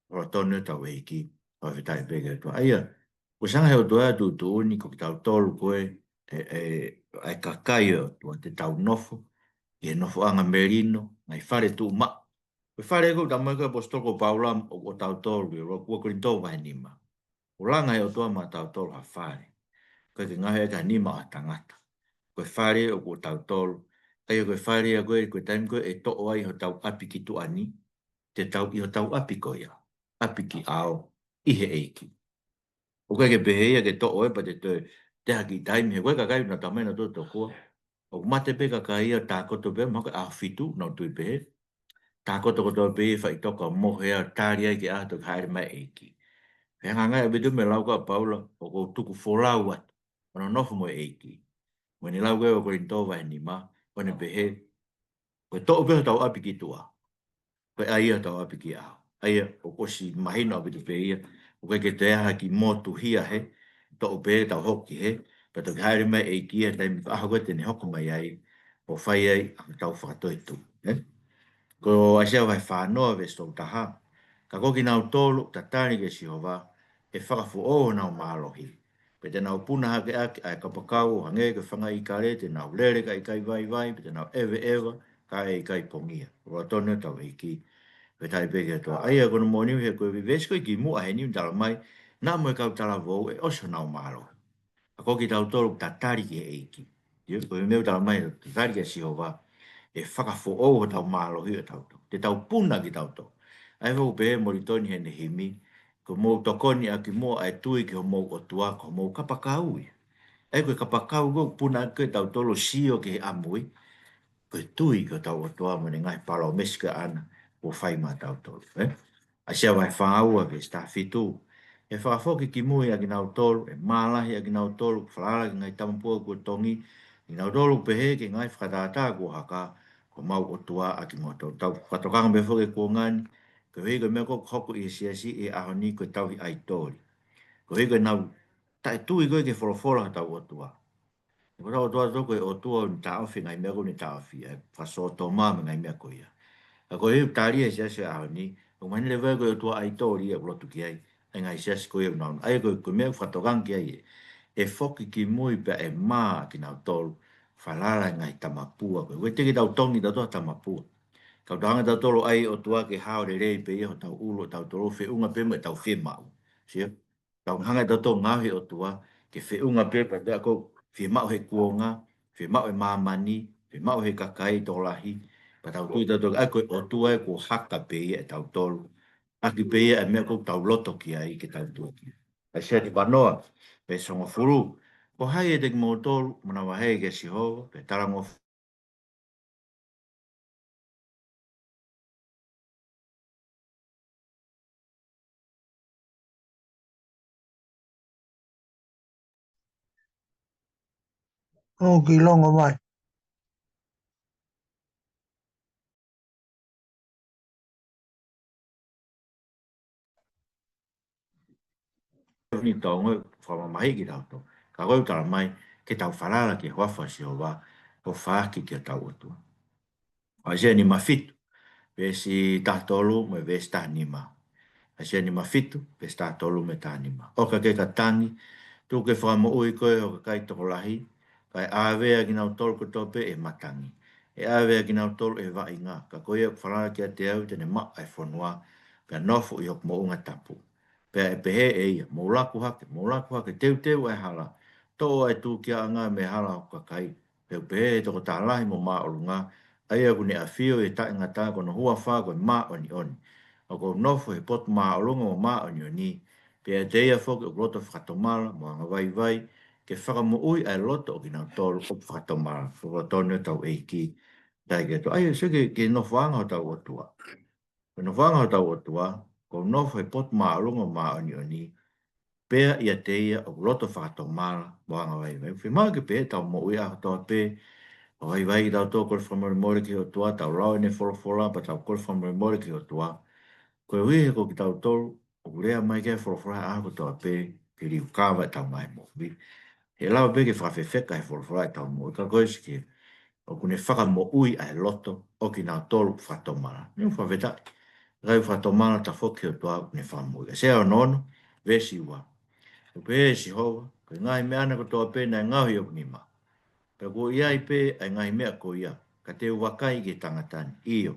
Ko e fatongia ʻo hotau ʻEiki, fakafetaʻi pē ki he ʻOtua. ʻA ia, ko e sanga he ʻOtua ʻa e tuʻutuʻuni, ko kitautolu ko ē, ʻe, ʻe, ʻa e kakai ʻo e ʻOtua, te tau nofo ʻi he nofoʻanga melino, ngaahi fale tuʻumaʻu. Ko e fale ko ē ʻoku talamai ko ē ʻe he ʻaposetolo ko Paula ʻo, ʻo tautolu, ʻi he ua Kolinitō vahe nima. ʻOku langa ʻe he ʻOtua maʻatautolu ha fale. ʻOku ʻikai ke ngaohi ʻaki ha nima ʻo ha tangata. Ko e fale ʻoku ʻo tautolu. ʻA ia ko e fale ia ko ē, ko e taimi ko ē ʻe toʻo ai hotau ʻapi ki tuʻa ni, te tau ʻi hotau ʻapi ko ia. ʻApi ki ʻao, ʻi he ʻEiki. ʻOku ʻikai ke pehē ia ke toʻo ē pea te toe, te haki taimi he ko e kakai naʻa tau mai naʻa tau tokua. ʻOku mate pē kakai ia, tākoto pē, mahalo ko e ʻaho fitu, nau tui pehē. Tākoto kotoa pē ia, faʻitoka mohe ʻo tali ai ki he ʻaho toki hāʻele mai e ʻEiki. Pea hanga ai ʻaupito mei he lau ko ē ʻa Paula, ʻoku ou tuku folau atu hono nofo mo e ʻEiki. Mo ʻene lau ko ē ʻo Kolinitō vahe nima, ʻo ne pehē, ko e toʻo pē hotau ʻapi ki tuʻa, ko e ʻai ia hotau ʻapi ki ʻao. ʻA ia, ʻoku ʻosi mahino ʻaupito pē ia, ʻoku ʻikai ke toe ʻi ai ha kiʻi motuhia hē, toʻo pē tau hoko ki hē, pea toki hāʻele mai e ʻEiki ia taimi ko ē ʻaho ko ē te ne hoko mai ai, ʻo fai ai ʻa hotau fakatoetuʻu, ē? Ko ʻAisea vahe fā noa veesi tolu taha. Ka ko kinautolu ʻoku tatali kia Sihova, ʻe fakafoʻou honau mālohi. Pea te nau puna hake ʻaki ʻa e kapakau ʻo hangē ko e fanga ʻīkale, te nau lele kae ʻikai vaivai, pea te nau ʻeveʻeva kae ʻikai pongia. Ko e fatongia ʻo hotau ʻEiki, fakafetaʻi pē ki he ʻOtua. ʻA ia ko hono moʻoni he ko e veesi ko ē kimuʻa heni ʻoku talamai, naʻa mo e kau talavou ʻe ʻosi honau mālohi. Ka ko kitautolu ʻoku tatali ki he ʻEiki. ʻIo, ko e meʻa ʻoku talamai, tatali kia Sihova, ʻe fakafoʻou hotau mālohi ʻo tautolu. Te tau puna kitautolu. ʻA ia ʻoku pehē ʻe Molitoni heʻene himi, ko hoʻomou tokoni ʻaki muʻa ʻa e tui ki hoʻomou ʻOtua, ko hoʻomou kapakau ia. ʻA ia ko e kapakau ko ē ʻoku puna ʻaki kitautolu ʻo sio ki he ʻamui, ko e tui ki hotau ʻOtua mo ʻene ngaahi palōmesi ko ē ʻaʻana kuo fai maʻatautolu, ē? ʻAisea vahe fā ua veesi taha fitu. ʻE fakafoki ki mui ʻa kinautolu, ʻe mālahi ʻa kinautolu ʻoku falala ki he ngaahi tamapua kuo tongi, kinautolu ʻoku pehē ki he ngaahi fakatātā kuo haka, ko homau ʻOtua ʻa kimoutolu. Tau fakatokanga pē foki he kuonga ni, koeʻuhi ko e meʻa ko ē ʻoku hoko ʻi he siasi he ʻaho ni ko e tauhi ʻaitoli. Koeʻuhi ko ʻenau taʻetui ko ē ki he folofola hotau ʻOtua. Ko hotau ʻOtua ʻoku ʻikai ko e ʻOtua ʻoku ne taʻofi e ngaahi meʻa ʻoku ne taʻofi, ʻa e fakasōtoma mo e ngaahi meʻa ko ia. Ka ko e tali ʻa e siasi he ʻaho ni, ʻoku mahino leva ia ko e ʻotua ʻaitoli ia ʻoku lotu ki ai ʻa e ngaahi siasi ko ia ʻoku nau. ʻA ia ko e, ko e meʻa ʻoku fakatokanga ki ai ē, ʻe foki ki mui pea ʻe mā kinautolu, falala he ngaahi tamapua ko ē. ʻOku ʻikai ke tau tongi tautolu ha tamapua. Ka tau hanga tautolu ʻo ʻai e ʻOtua ke hao lelei pē ia hotau ʻulu ʻo tautolu, feʻunga pē mo ʻetau fiemaʻu. Sio? Tau hanga tautolu ʻo ngaohi e ʻOtua ke feʻunga pē pea ko e fiemaʻu he kuonga, fiemaʻu he māmani, fiemaʻu he kakai tokolahi. Pea tau tui tautolu ʻa ia ko e ʻOtua ē kuo haka pē ia ʻia tautolu, ʻaki pē ia e meʻa ʻoku tau loto ki ai ke tau tui ki ai. ʻAisea nimangofulu, veesi hongofulu. Ko hai ʻiate kimoutolu ʻoku manavahē kia Sihova, pea talangofua ʻOku ke longo mai. Ni tau ngoi fakamamahiʻi kitautolu. Ka ko e tala mai, ke tau falala ki he huafa ʻo Sihova, ʻo faaki ki hotau ʻOtua. ʻAisea nimafitu, veesi tahatolu mo e veesi tahanima. ʻAisea nimafitu, veesi tahatolu mo e tahanima. ʻOka ke ka tangi, tuku ke fakamoʻui koe ʻe ho kakai tokolahi, kae ʻāvea kinautolu kotoa pē ʻe he matangi. ʻE ʻāvea kinautolu ʻe he vaʻinga, ka ko ia ʻoku falala kiate au te ne maʻu ʻa e fonua, pea nofo ʻi hoku moʻunga tapu. Pea ʻe pehē ʻe ia, mou laku hake, mou laku hake, teuteu ʻa e hala, toʻo ʻa e tūkiaʻanga mei he hala ʻo hoku kakai. Pea ʻoku pehē ʻe he tokotā lahi mo māʻolunga, ʻa ia ʻoku ne ʻafio ʻi he taʻengata, ko hono huafa ko e māʻoniʻoni. ʻOku ou nofo he potu māʻolunga mo māʻoniʻoni, pea ʻiate ia foki ʻoku loto fakatomala mo angavaivai, ke fakamoʻui ʻa e loto ʻo kinautolu ʻoku fakatomala. Folofola tonu ʻa hotau ʻEiki. Talitali atu. ʻA ia, sio ki he, ki he nofoʻanga hotau ʻOtua. Ko e nofoʻanga hotau ʻOtua, ʻoku ou nofo he potu māʻolunga mo māʻoniʻoni, pea ʻiate ia ʻoku loto fakatomala mo angavaivai. Fiemaʻu ke pehē ʻetau moʻui ʻaho kotoa pē, ʻo vaivai kitautolu, kole fakamolemole ki he ʻOtua, tau lau ʻene folofola, pea tau kole fakamolemole ki he ʻOtua. Koeʻuhi he ko kitautolu ʻoku lea mai ki he folofola ʻaho kotoa pē, ke liukava ʻetau ngaahi moʻui. He ʻe lava pē ke fakafefeka he folofola ʻetau moʻui, ka ko e sio ki he, ʻoku ne fakamoʻui ʻa e loto ʻo kinautolu ʻoku fakatomala. Ni u fakafetaʻi. Kae fakatomala tafoki he ʻOtua ʻoku ne fakamoʻui. ʻAisea ono ono, veesi ua. ʻOku pehē ʻe Sihova, ko e ngaahi meʻa ni kotoa pē naʻe ngaohi ʻe hoku nima, pea kuo ʻi ai pē ʻa e ngaahi meʻa ko ia, ka te u vakai ki he tangata ni. ʻIo,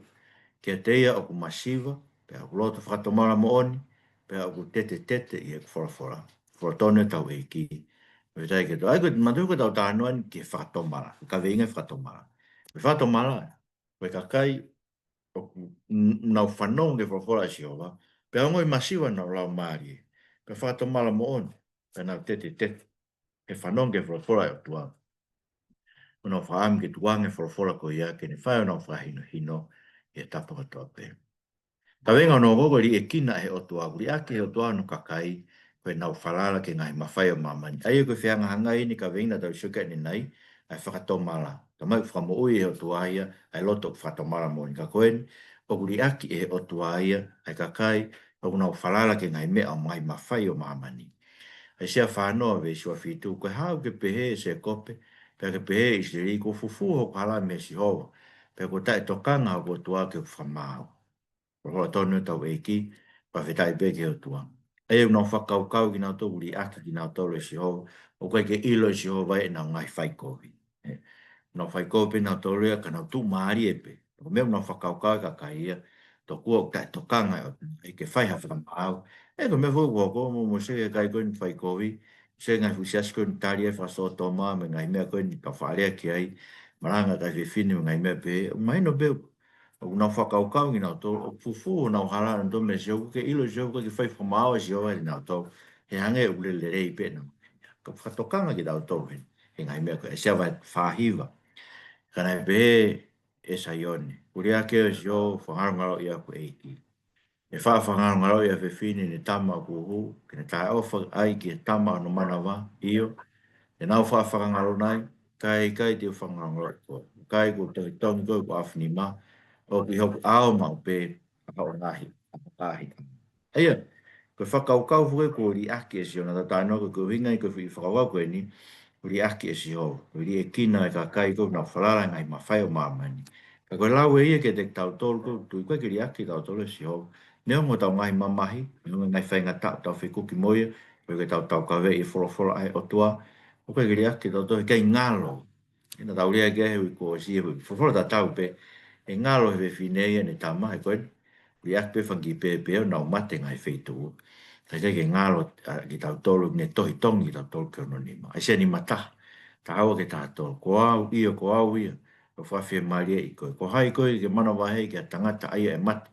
kiate ia ʻoku masiva, pea ʻoku loto fakatomala moʻoni, pea ʻoku tetetete ʻi heʻeku folofola. Folofola tonu ʻa hotau ʻEiki. Fakafetaʻi ki he ʻOtua. ʻA ia ko e manatuʻi ko ʻetau talanoa ni ki he fakatomala, ko e kaveinga fakatomala. Ko e fakatomala, ko e kakai ʻoku n-, nau fanongo ki he folofola ʻa Sihova, pea ongoʻi masiva honau laumālie, pea fakatomala moʻoni, pea nau tetetete he fanongo ki he folofola ʻa e ʻOtua. ʻO nau fakaʻamu ke tukuange e folofola ko ia ke ne fai honau fakahinohino ʻi he tapa kotoa pē. Kaveinga hono hoko, ko e liʻekina ʻe he ʻOtua, ʻoku liʻaki ʻe he ʻOtua hono kakai, ko ʻenau falala ki he ngaahi mafai ʻo māmani. ʻA ia ko e fehangahangai ʻeni kaveinga naʻa tau sio ki ai ʻanenai, ʻa e fakatomala. Talamai ʻoku fakamoʻui ʻe he ʻOtua ia ʻa e loto ʻoku fakatomala moʻoni, ka ko eni, ʻoku liʻaki ʻe he ʻOtua ia ʻa e kakai ʻoku nau falala ki he ngaahi meʻa ʻo e ngaahi mafai ʻo māmani. ʻAisea fā noa veesi ua fitu, ko e hā ʻoku ke pehē ʻe Sēkope, pea ke pehē ʻe ʻIsileli, kuo fufū hoku hala mei Sihova, pea kuo taʻetokanga hoku ʻOtua ki hoku fakamaau. Folofola tonu ʻa hotau ʻEiki, fakafetaʻi pē ki he ʻOtua. ʻA ia ʻoku nau fakakaukau kinautolu ʻoku liʻaki kinautolu ʻe Sihova, ʻoku ʻikai ke ʻilo ʻe Sihova ia ʻenau ngaahi faikovi. ʻE, nau faikovi pē nautolu ia ka nau tuʻumālie pē. Ko e meʻa ʻoku nau fakakaukau e kakai ia, tokua ʻoku taʻetokanga ʻa e ʻOtua ia ke fai ha fakamaau. ʻE, ko e meʻa foki ʻoku hoko, mo, mo e sio ki he kakai ko eni faikovi, sio ki he ngaahi fuʻu siasi ko eni tali ʻa e fakasōtoma, mo e ngaahi meʻa ko eni ʻoku tau faʻa lea ki ai, malanga ʻa e kakai fefine, mo e ngaahi meʻa pehē, ʻoku mahino pē ʻoku nau fakakaukau kinautolu ʻoku fufū honau hala ʻanautolu mei Sihova, ʻoku ʻikai ke ʻilo ʻe Sihova, ʻoku ʻikai ke fai fakamaau ʻe Sihova ʻiate kinautolu, he hangē ʻoku lelei pē ʻenau. Ka fakatokanga kitautolu he, he ngaahi meʻa ko ē, ʻAisea vahe fā hiva. Ka naʻe pehē ʻe Saione, kuo liʻaki au ʻe Sihova, fakangalongaloʻi au ʻe hoku ʻEiki. ʻE faʻa fakangalongaloʻi ʻa e fefine ʻene tama ʻoku hū, ke ne taʻeʻofa ai ki he tama ʻo hono manava, ʻio, te nau faʻa fakangalonai, kae ʻikai te u fakangalongaloʻi koe. kakai kuo tohitongi koe kuo ʻafunima, ʻoku ʻi hoku ʻao maʻu pē ʻa hoʻo ngaahi, ʻa hoʻo ngaahi. ʻA ia, ko e fakakaukau foki kuo liʻaki ʻe Sihova, naʻa tau talanoa ko e ʻuhinga ia ko e foʻi fakakaukau ko eni, kuo liʻaki ʻe Sihova, kuo liʻekina e kakai ʻoku nau falala he ngaahi mafai ʻo māmani. Ka ko e lau ʻe ia kiate kitautolu ʻoku tui ʻoku ʻikai ke liʻaki kitautolu ʻe Sihova. Neongo ʻetau ngaahi mamahi, neongo e ngaahi faingataʻa ʻoku tau fekuki mo ia, ʻoku ʻikai ke tau taukaveʻi e folofola ʻa e ʻOtua, ʻoku ʻikai ke liʻaki kitautolu he ʻikai ngalo. ʻI heʻetau lea ki ai he uike kuo ʻosi, he folofola tatau pē, ʻe ngalo he fefine ia ʻene tama, he ko e liʻaki pē fanga kiʻi pēpē ʻo nau mate he ngaahi feituʻu. Ka ʻikai ke ngalo ʻa kitautolu ʻoku ne tohitongi kitautolu ki hono nima. ʻAisea nima taha, taha ua ki he taha tolu. Ko au ia, ko au ia, ʻoku fakafiemālieʻi koe. Ko hai koe ke manavahē ki ha tangata ʻa ia ʻe mate,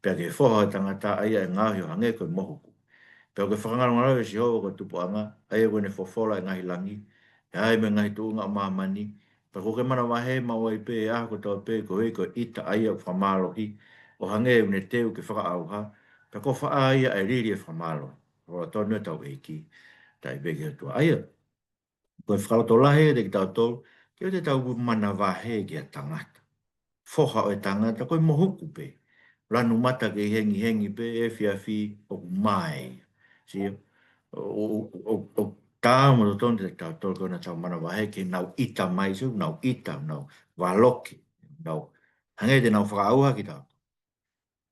pea ki he foha ʻo e tangata ʻa ia ʻe ngaohi ʻo hangē ko e mohuku? Pea ko e fakangalongalo ʻo Sihova ko e tupuʻanga, ʻa ia ʻoku ne fofola e ngaahi langi, ʻe ʻi ai mo e ngaahi tuʻunga ʻo māmani, pea kuo ke manavahē maʻu ai pē he ʻaho kotoa pē koeʻuhi ko e ʻita ʻa ia ʻoku fakamālohi, ʻo hangē ʻoku ne teu ke fakaʻauha, pea ko fē ia ʻa e lili ʻo e fakamālohi? Folofola tonu ʻa hotau ʻEiki, taipe ki he ʻOtua. ʻA ia, ko e fakalotolahi ʻiate kitautolu, ke ʻoua te tau manavahē ki ha tangata. Foha ʻo e tangata, ko e mohuku pē. Lanu mata kei hengihengi pē, efiafi ʻoku mae. Sio, ʻo, ʻo, ʻo, ʻo, ʻoku taau mo totonu kiate kitautolu ke ʻoua naʻa tau manavahē ki heʻenau ʻita mai, sio, nau ʻita, nau valoki, nau, hangē te nau fakaʻauha kitautolu.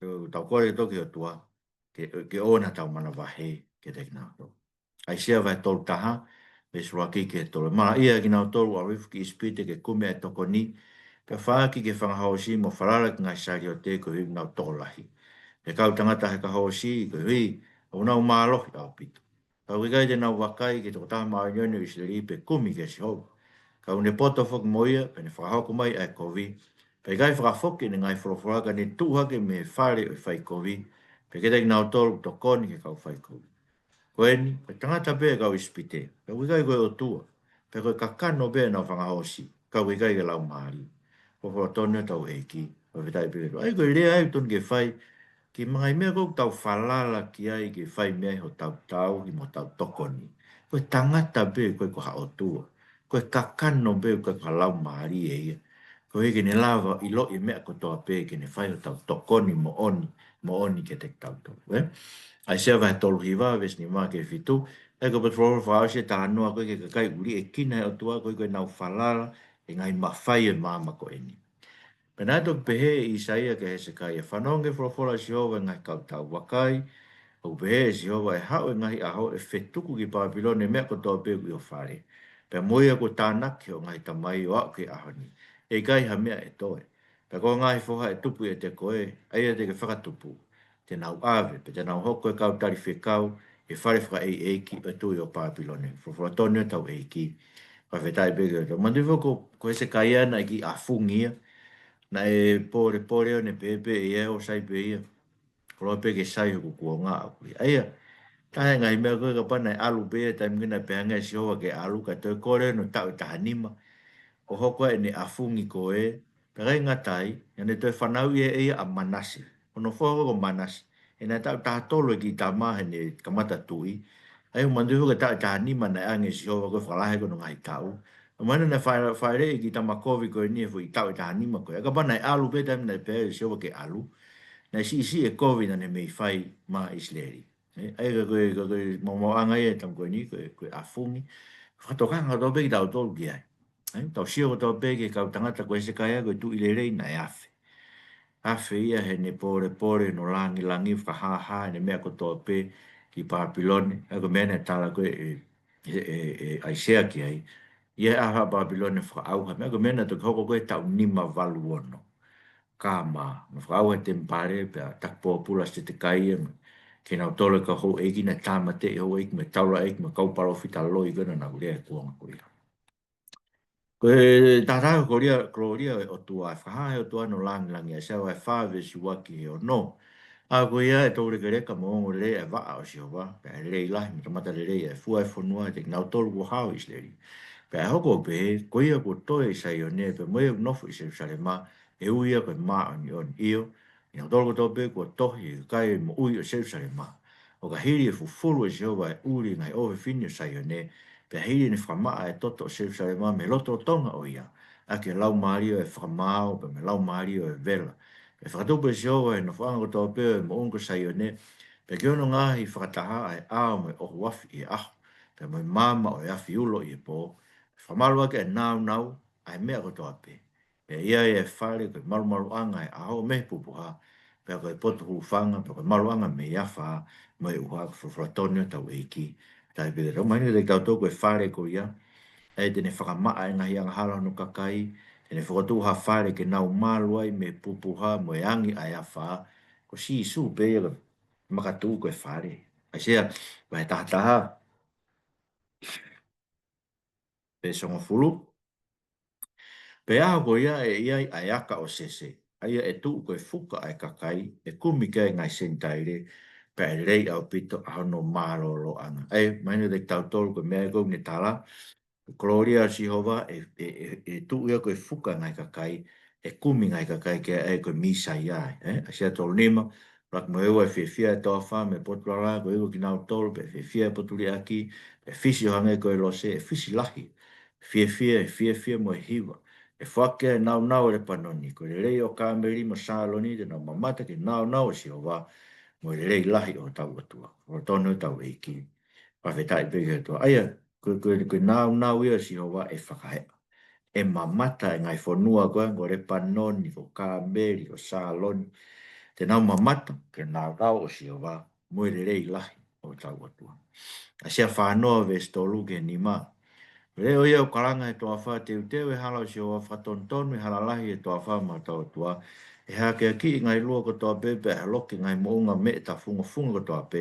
Ke tau kole toki ʻOtua, ke, ke ʻoua naʻa tau manavahē kiate kinautolu. ʻAisea vahe tolu taha, veesi ʻuluaki ki he tolu. Malaʻia kinautolu ʻalu hifo ki ʻIsipite ke kumi ʻa e tokoni, pea faʻaki ki he fanga hoosi mo falala ki he ngaahi saliote koeʻuhi ʻoku nau tokolahi. He kau tangata he kahaʻu hoosi koeʻuhi ʻoku nau mālohi ʻaupito. Ka ʻoku ʻikai te nau vakai ki he Tokotaha Māʻoniʻoni ʻo ʻIsileli pe kumi kia Sihova. Ka ʻoku ne poto foki mo ia, pea ne fakahoko mai ʻa e kovi. Pea ʻikai fakafoki ʻene ngaahi folofola ka ne tuʻu hake mei he fale ʻo e faikovi. Pea kiate kinautolu ʻoku tokoni ki he kau faikovi. Ko eni, ko e tangata pē ʻa e kau ʻIsipite, pea ʻoku ʻikai ko e ʻOtua, pea ko e kakano pē ʻenau fanga hoosi, ka ʻoku ʻikai ke laumālie. Ko e folofola tonu ʻa hotau ʻEiki, fakafetaʻi pē ki he ʻOtua. ʻA ia ko e lea ia ʻoku tonu ke fai, ki he ngaahi meʻa ʻoku tau falala ki ai ke fai mei ai hotau tauhi mo hotau tokoni. Ko e tangata pē ʻoku ʻikai ko ha ʻOtua. Ko e kakano pē ʻoku ʻikai ko ha laumālie ia. Koeʻuhi ke ne lava ʻiloʻi e meʻa kotoa pē ke ne fai hotau tokoni moʻoni, moʻoni kiate kitautolu, ē? ʻAisea vahe tolu hiva, veesi nima ki he fitu, ʻa ia ko e potu folofola fakaʻosi ʻe taha noa ko ē ki he kakai ʻoku liʻekina ʻe he ʻOtua koeʻuhi ko ʻenau falala he ngaahi mafai ʻo e māmani ko eni. Pea naʻe toki pehē ʻe ʻĪsaia kia Hesekaia, fanongo ki he folofola ʻa Sihova ʻo e ngaahi kautau, vakai, ʻoku pehē ʻe Sihova, ʻe haʻu e ngaahi ʻaho ʻe fetuku ki Pāpilone e meʻa kotoa pē ʻoku ʻi ho fale, pea mo ia kuo tānaki hoʻo ngaahi tamai ʻo aʻu ki he ʻaho ni, ʻe ʻikai ha meʻa ʻe toe. Pea ko e ngaahi foha ʻe tupu ʻiate koe, ʻa ia te ke fakatupu, te nau ʻave, pea te nau hoko ko e kau talifekau ʻi he fale fakaʻeiʻeiki ʻo e tuʻi ʻo Pāpilone. Folofola tonu ʻa hotau ʻEiki, fakafetaʻi pē ki he ʻOtua. Manatuʻi foki ko, ko Hesekaia naʻe kiʻi ʻafungi ia, naʻe pōlepole ʻo ne pehē pē ʻe ia ʻoku sai pē ia. Koloa pē ke sai hoku kuonga ʻaʻaku ia. ʻA ia, taha e ngaahi meʻa ko ē kapau naʻe ʻalu pē ia he taimi ko ē naʻe pehē ange ʻe Sihova ke ʻalu, kae toe kole hono taʻu ʻe taha nima ʻo hoko ai ʻene ʻafungi ko ē, pea ʻikai ngata ai, naʻa ne toe fanauʻi ʻe ia ʻa Manase. Ko hono foha ko Manase. He naʻe taʻu taha tolu e kiʻi tama heʻene kamata tuʻi. ʻA ia ʻoku manatuʻi foki ko e taʻu ʻe taha nima naʻe ʻange ʻe Sihova ko e fakalahi ko hono ngaahi taʻu. ʻOmai naʻa ne fai, faileʻi e kiʻi tama kovi ko eni he foʻi taʻu ʻe taha nima ko ē. ʻA ia kapau naʻe ʻalu pē taimi naʻe pehē ʻe Sihova ke ʻalu, naʻe siʻisiʻi e kovi naʻa ne mei fai maʻa ʻIsileli. Ē, ʻa ia ko e, ko e, ko e maumauʻanga ia e tama ko eni, ko e, ko e ʻafungi. Fakatokanga kotoa pē kitautolu ki ai. Ē, tau sio kotoa pē ki he kau tangata ko Hesekaia ko e tuʻi lelei naʻe afe. Afe ia heʻene pōlepole, hono langilangi, fakahāhā ʻene meʻa kotoa pē ki Pāpilone. ʻA ia ko e meʻa naʻe tala ko ē ʻe, ʻe, ʻe, ʻe ʻAisea ki ai. ʻI he ʻaho ʻa Pāpilone fakaʻauha. Meʻa ko e meʻa naʻe toki hoko ko ē taʻu nima valu ono. Ka ma, ma fakaʻauha e temipale, pea taki pōpula ʻa Setekaia, mo kinautolu e kau houʻeiki naʻe tāmateʻi e houʻeiki, mo e taulaʻeiki, mo e kau palōfita loi ko ē naʻa nau lea he kuonga ko ia. Ko e taha taha ko e kolōlia, kolōlia ʻo e ʻOtua, ʻe fakahā ʻe he ʻOtua hono langilangi, ʻAisea vahe fā veesi ua ki he ono. ʻA ia ko ia ʻe toulekeleka mo ongoongolelei ʻa e vaʻa ʻo Sihova, pea ʻe lelei lahi mo tamata lelei ʻa e fua ʻo e fonua ʻiate kinautolu kuo hao ʻi ʻIsileli. Pea ʻe hoko ʻo pehē, ko ia kuo toe ʻi Saione, pea mo ia ʻoku nofo ʻi Selusalema, ʻe ui ia ko e māʻoniʻoni. ʻIo, kinautolu kotoa pē kuo tohi ʻe he kakai moʻui ʻo Selusalema. ʻO ka hili ʻe fufulu ʻe Sihova e ʻuli ʻo e ngaahi ʻofefine ʻo Saione, pea hili ʻene fakamaʻa e toto ʻo Selusalema mei he lotolotonga ʻo ia, ʻaki e laumālie ʻo e fakamaau, pea mo e laumālie ʻo e vela. Pea fakatupu ʻe Sihova ʻi he nofoʻanga kotoa pē ʻo e moʻunga ko Saione, pea ki hono ngaahi fakataha ʻa e ʻao mo e ʻohu afi ʻi he ʻaho, pea mo e maama ʻo e afi ulo ʻi he pō. Fakamalu ʻaki ʻa e nāunau ʻa e meʻa kotoa pē. Pea ʻi ai ʻa e fale ko e malumaluʻanga ʻo e ʻaho mei he pupuha, pea ko e potu hūfanga, pea ko e maluʻanga mei he afā mo e ʻuha. Ko e folofola tonu ʻa hotau ʻEiki. Tau pehē, tau mahino kiate kitautolu ko e fale ko ia, ʻe te ne fakamaʻa e ngaahi angahala ʻo hono kakai, te ne fokotuʻu ha fale ke nau malu ai mei he pupuha mo e angi ʻa e afā. Ko Sīsū pē ia, makatuʻu ko e fale. ʻAisea vahe tahataha, veesi hongofulu. Pea ko ia ʻe ʻi ai ʻa e aka ʻo Sese, ʻa ia ʻe tuʻu ko e fuka ʻa e kakai, ʻe kumi ki ai e ngaahi Senitaile, pea ʻe lelei ʻaupito ʻa hono mālōlōʻanga. ʻE mahino kiate kitautolu ko e meʻa ia ʻoku ne tala, ko e kolōlia ʻo Sihova ʻe, ʻe, ʻe, ʻe tuʻu ia ko e fuka ʻa e ngaahi kakai, ʻe kumi e ngaahi kakai ki ai, ko e Mīsaia, ē? ʻAisea tolu nima, ʻuluaki mo e ua ʻe fiefia e toafa mei he potu lala, ko e ua kinautolu pea fiefia e potu liʻaki, pea fisi ʻo hangē ko e lose, ʻe fisi lahi, fiefia, ʻe fiefia mo e hiva, ʻe foaki e nāunau ʻo Lepanoni, ko e lelei ʻo Kāmeli mo Sāloni, te nau mamata ki he nāunau ʻo Sihova, mo e lelei lahi ʻo hotau ʻOtua. Ko e tonu ʻa hotau ʻEiki. Fakafetaʻi pē ki he ʻOtua. ʻA ia, ko, ko, ko e nāunau ia ʻo Sihova ʻe fakaheʻa. ʻE mamata e ngaahi fonua ko ē, ko Lepanoni, ko Kāmeli, ko Sāloni. Te nau mamata ki he nāunau ʻo Sihova, mo e lelei lahi ʻo hotau ʻOtua. ʻAisea fā noa veesi tolu ki he nima. Leʻo ia ʻoku kalanga he toafa, teuteu e hala ʻo Sihova, fakatonutonu e hala lahi he toafa mo hotau ʻOtua. ʻE hakeakiʻi e ngaahi lua kotoa pē, pea ʻe holoki e ngaahi moʻunga meʻa tafungofunga kotoa pē,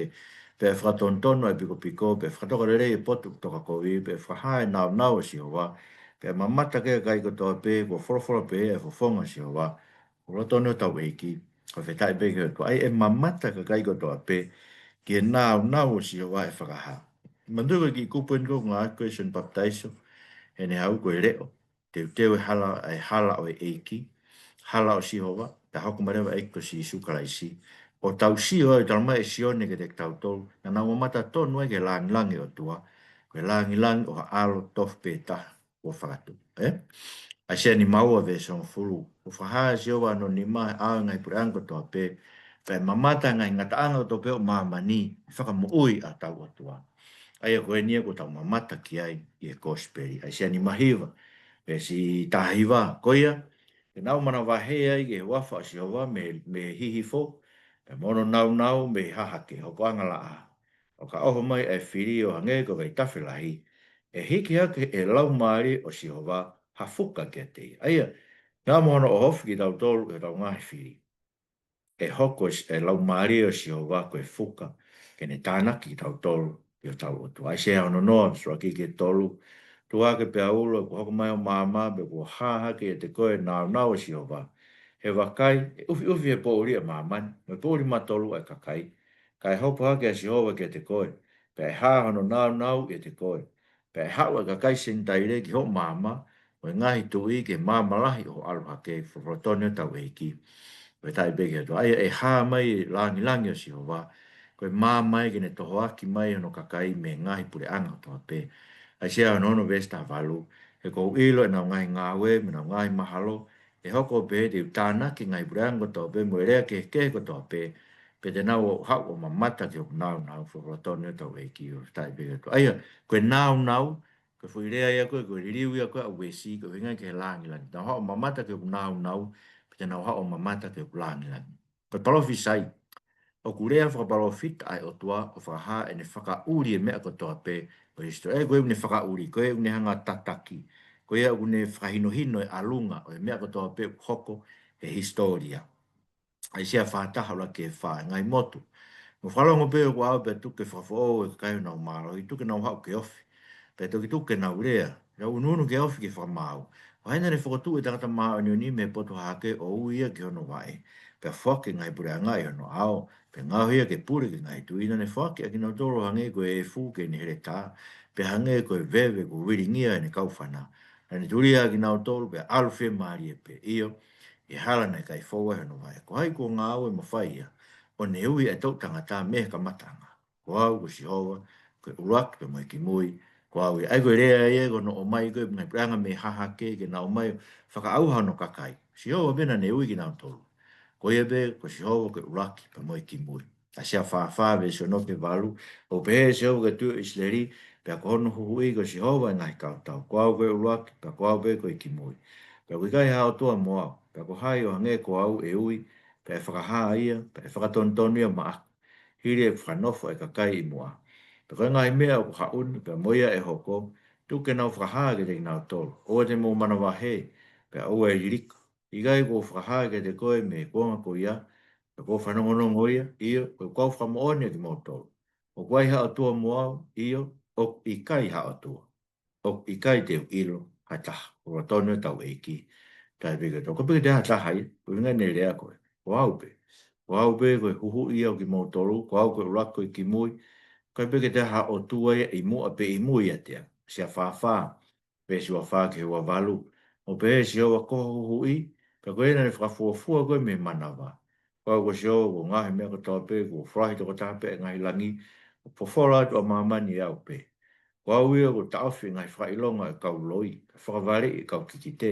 pea ʻe fakatonutonu ʻa e pikopiko, pea ʻe fakatoka lelei e potu tokakovi, pea ʻe fakahā e nāunau ʻo Sihova, pea ʻe mamata ki ai e kakai kotoa pē, kuo folofola pehē ʻa e fofonga ʻo Sihova. Ko e folofola tonu ʻa hotau ʻEiki. Fakafetaʻi pē ki he ʻOtua. ʻA ia ʻe mamata e kakai kotoa pē ki he nāunau ʻo Sihova ʻe fakahā. Manatuʻi ko e kiʻi kupu eni ko ē ʻoku ngāueʻaki ko ē ʻe Sione Papitaiso, heʻene haʻu ko e leʻo, teuteu e hala, e hala ʻo e ʻEiki, hala ʻo Sihova, pea hoko mai leva e ʻEiki ko Sīsū Kalaisi. ʻO tau sio ai, talamai ʻe Sione kiate kitautolu, naʻa nau mamata tonu ai ki he langilangi ʻo e ʻOtua, ko e langilangi ʻo ha ʻAlo tofu pē taha kuo fakatupu, ē? ʻAisea nima ua veesi hongofulu. Kuo fakahā ʻe Sihova hono nima he ʻao e ngaahi puleʻanga kotoa pē, pea ʻe mamata e ngaahi ngataʻanga kotoa pē ʻo māmani, ʻe fakamoʻui ʻa hotau ʻOtua. ʻA ia ko eni ia ʻoku tau mamata ki ai ʻi he kosipeli. ʻAisea nima hiva veesi taha hiva. Ko ia, te nau manavahē ai ki he huafa ʻo Sihova mei, mei hihifo, pea mo hono nāunau mei hahake, hopoʻanga laʻā. ʻO ka ʻoho mai ʻa e fili ʻo hangē ko e vaitafe lahi, ʻe hiki hake ʻe he Laumālie ʻo Sihova ha fuka kiate ia. ʻA ia, naʻa mo hono ʻohofi kitautolu ʻe hotau ngaahi fili, ʻe hoko e, e Laumālie ʻo Sihova ko e fuka, ke ne tānaki kitautolu ʻi hotau ʻOtua. ʻAisea ono noa, veesi ʻuluaki ki he tolu. Tuʻu hake pea ulo, he kuo hoko mai hoʻo maama, pea kuo hā hake ʻiate koe e nāunau ʻo Sihova. He vakai, ʻe ʻufiʻufi ʻe he poʻuli ʻa māmani, mo e poʻuli matolu ʻa e kakai. Ka ʻe hopo hake ʻa Sihova kiate koe, pea ʻe hā hono nāunau ʻiate koe, pea ʻe haʻu ʻa e kakai Senitaile ki hoʻo maama, mo e ngaahi tuʻi ki he maama lahi ʻo hoʻo ʻalu hake. Folofola tonu ʻa hotau ʻEiki. Fakafetaʻi pē ki he ʻOtua. ʻA ia ʻe hā mai e langilangi ʻo Sihova, ko e maama ia ke ne tohoaki mai hono kakai mei he ngaahi puleʻanga kotoa pē. ʻAisea ono ono veesi taha valu. He kuo u ʻilo ʻenau ngaahi ngāue mo ʻenau ngaahi mahalo, ʻe hoko ʻo pehē te u tānaki e ngaahi puleʻanga kotoa pē mo e lea kehekehe kotoa pē, pea te nau haʻu ʻo mamata ki hoku nāunau. Folofola tonu ʻa hotau ʻEiki. Fakafetaʻi pē ki he ʻOtua. ʻA ia, ko e nāunau, ko e foʻi lea ia ko ē, ko e liliu ia ko ē ʻa Uesi, ko e ʻuhinga ki he langilangi. Nau haʻu ʻo mamata ki hoku nāunau, pea te nau haʻu ʻo mamata ki hoku langilangi. Ko e palōfisai, ʻoku lea fakapalōfita ʻa e ʻOtua ʻo fakahā ʻene fakaʻuli e meʻa kotoa pē ʻo e hisitōlia. Ko ia ʻoku ne fakaʻuli, ko ia ʻoku ne hanga ʻo tataki, ko ia ʻoku ne fakahinohino e ʻalunga ʻo e meʻa kotoa pē ʻoku hoko he hisitōlia. ʻAisea fā taha ʻuluaki ki he fā, ngaahi motu. Mou fakalongo pē ʻoku ʻaʻau, pea tuku ke fakafoʻou e kakai honau mālohi, tuku ke nau haʻu ke ofi, pea toki tuku ke nau lea, pea ʻunuʻunu ke ofi ki he fakamaau. Ko hai naʻa ne fokotuʻu e tangata māʻoniʻoni mei he potu hahake, ʻo ui ia ki hono vaʻe, pea foaki e ngaahi puleʻanga ʻi hono ʻao, pea ngaohi ia ke pule ki he ngaahi tuʻi? Naʻa ne foaki ʻa kinautolu ʻo hangē ko e efu ki heʻene heletā, pea hangē ko e veve kuo vilingia ʻe heʻene kaufana. Naʻa ne tulia ʻa kinautolu, pea ʻalu fiemālie pē, ʻio, ʻi he hala naʻe ʻikai fou ai hono vaʻe. Ko hai kuo ngāue mo fai ia, ʻo ne ui ʻa e toʻutangata mei he kamataʻanga? Ko au, ko Sihova, ko e ʻuluaki pea mo e kimui, Ko au ia. ʻA ia ko e lea ia ko hono ʻomai ko ē ngaahi puleʻanga mei hahake ke na ʻomai fakaʻauha hono kakai. Sihova pē naʻa ne ui kinautolu. Ko ia pē ko Sihova ko e ʻuluaki pea mo e kimui. ʻAisea fā fā veesi ono ki he valu, ʻoku pehē ʻe Sihova ki he tuʻi ʻo ʻIsileli, pea ko hono huhuʻi ko Sihova ʻo e ngaahi kautau. Ko au ko e ʻuluaki, pea ko au pē ko e kimui. Pea ʻoku ʻikai ha ʻOtua mo au, pea ko hai ʻo hangē ko au ʻe ui, pea ʻe fakahā ia, pea ʻe fakatonutonu ia maʻaku, hili ʻeku fakanofo ʻa e kakai ʻi muʻa. Pea ko e ngaahi meʻa ʻoku haʻu ni, pea mo ia ʻe hoko, tuku ke nau fakahā kiate kinautolu. ʻOua te mou manavahē, pea ʻoua ʻe liliko. ʻIkai kuo u fakahā kiate koe mei he kuonga ko ia, pea kuo u fanongonongo ia, ʻio, ko e kau fakamoʻoni ʻa kimoutolu. ʻOku ʻikai ha ʻOtua mo au, ʻio, ʻoku ʻikai ha ʻOtua. ʻOku ʻikai te u ʻilo ha taha. Ko e ʻOtua ni ʻo hotau ʻEiki. Taʻe pehē ke tau, ko e pehē ke te ha taha ia, ko e ʻuhinga ʻene lea ko ē. Ko au pē. Ko au pē ko e huhuʻi ia ʻo kimoutolu, ko au ko e ʻuluaki ko e kimui. Ko e pehē ke te ha ʻOtua ia ʻi muʻa pe ʻi mui ʻiate au. ʻAisea fā fā, veesi ua fā ki he ua valu. ʻOku pehē ʻe Sihova ko ho huhuʻi, pea ko ia naʻa ne fakafuofua koe mei he manava. Ko au ko Sihova, kuo u ngaohi e meʻa kotoa pē, kuo u folahi tokotaha pē ʻa e ngaahi langi, kuo u fofola atu ʻa māmani ʻe au pē. Ko au ia kuo u taʻofi e ngaahi fakaʻilonga ʻo e kau loi, pea fakavaleʻi e kau kikite,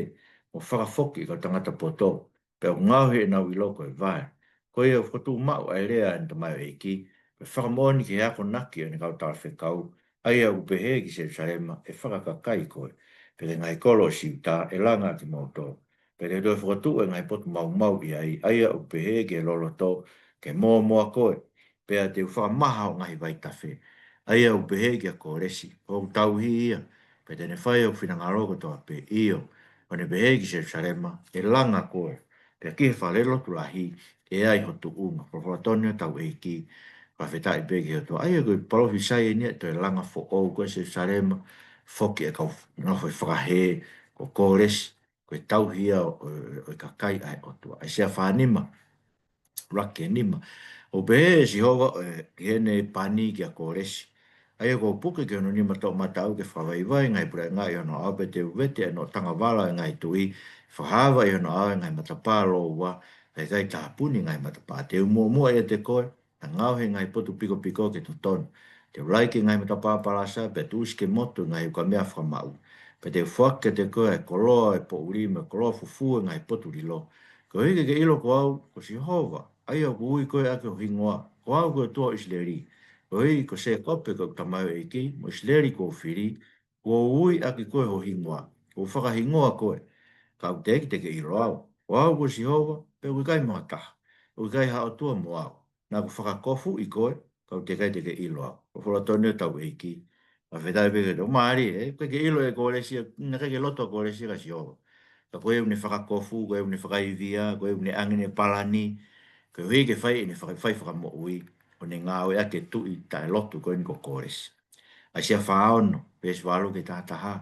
mo fakafoki e kau tangata poto, pea ʻoku ngaohi ʻenau ʻilo ko e vae. Ko ia ʻoku fokotuʻu maʻu ʻa e lea ʻa ʻene tamaioʻeiki, pea fakamoʻoni ki he akonaki ʻo ʻene kau talafekau, ʻa ia ʻoku pehē ki Selūsalema, ʻE fakakakai koe, pea ki he ngaahi kolo ʻo Siuta, ʻE langa ʻa kimoutolu. Pea te u toe fokotuʻu e ngaahi potu maumau ʻi ai, ʻa ia ʻoku pehē ki he loloto, Ke mōmoa koe, pea te u fakamaha hoʻo ngaahi vaitafe. ʻA ia ʻoku pehē kia Kolesi, Ko hoku tauhi ia, pea te ne fai hoku finangalo kotoa pē. ʻIo, ʻoku ne pehē ki Selūsalema, ʻE langa koe, pea ki he falelotu lahi, ʻe ai ho tuʻunga. Ko e folofola tonu ʻa hotau ʻEiki. Fakafetaʻi pē ki he ʻOtua. ʻA ia ko e palōfisai eni ʻa e toe langa foʻou ko ē ʻa Selūsalema, foki e kau nofo ʻi he fakahē, ko Kolesi, ko e tauhi ia ʻo, ʻo, ʻo e kakai ʻa e ʻOtua. ʻAisea fā nima, ʻuluaki ki he nima. ʻOku pehē ʻe Sihova, ʻe, ki heʻene pani kia Kolesi, ʻA ia kuo u puke ki hono nima toʻomataʻu ke fakavaivai e ngaahi puleʻanga ʻi hono ʻao, pea te u vete ʻa e noʻotanga vala ʻo e ngaahi tuʻi, fakahā ʻi hono ʻao e ngaahi matapā lōua, kae ʻikai tāpuni e ngaahi matapā. Te u muʻomuʻa ʻiate koe, pea ngaohi e ngaahi potu pikopiko ke totonu. Te u laiki e ngaahi matapā palasa, pea tuʻusi ke motu e ngaahi ukamea fakamaʻu. Pea te u foaki kiate koe ʻa e koloa ʻo e poʻuli, mo e koloa fufū ʻo e ngaahi potu lilo. Koeʻuhi ke ke ʻilo ko au, ko Sihova, ʻa ia ʻoku ui koe ʻaki ho hingoa, Ko au ko e ʻOtua ʻo ʻIsileli. Koeʻuhi ko Sēkope ko ʻeku tamaioʻeiki, mo ʻIsileli kuo u fili, kuo u ui ʻaki koe ho hingoa, kuo u fakahingoa koe. Ka ʻoku teʻeki te ke ʻilo au. Ko au ko Sihova, pea ʻoku ʻikai mo ha taha. ʻOku ʻikai ha ʻOtua mo au. Naʻa ku fakakofuʻi koe, ka ʻoku teʻeki ai te ke ʻilo au. Ko e folofola tonu ʻa hotau ʻEiki. Fakafetaʻi pē ki he ʻOtua. Mālie, ē? ʻOku ʻikai ke ʻilo ʻe Kolesi, naʻe ʻikai ke loto ʻa Kolesi kia Sihova. Ka ko ia ʻoku ne fakakofu, ko ia ʻoku ne fakaivia, ko ia ʻoku ne ʻoange ʻene palani, koeʻuhi ke fai ʻene faka-, fai fakamoʻui ʻo ne ngāueʻaki e tuʻi taʻelotu ko eni ko Kolesi. ʻAisea fā ono, veesi valu ki he taha taha.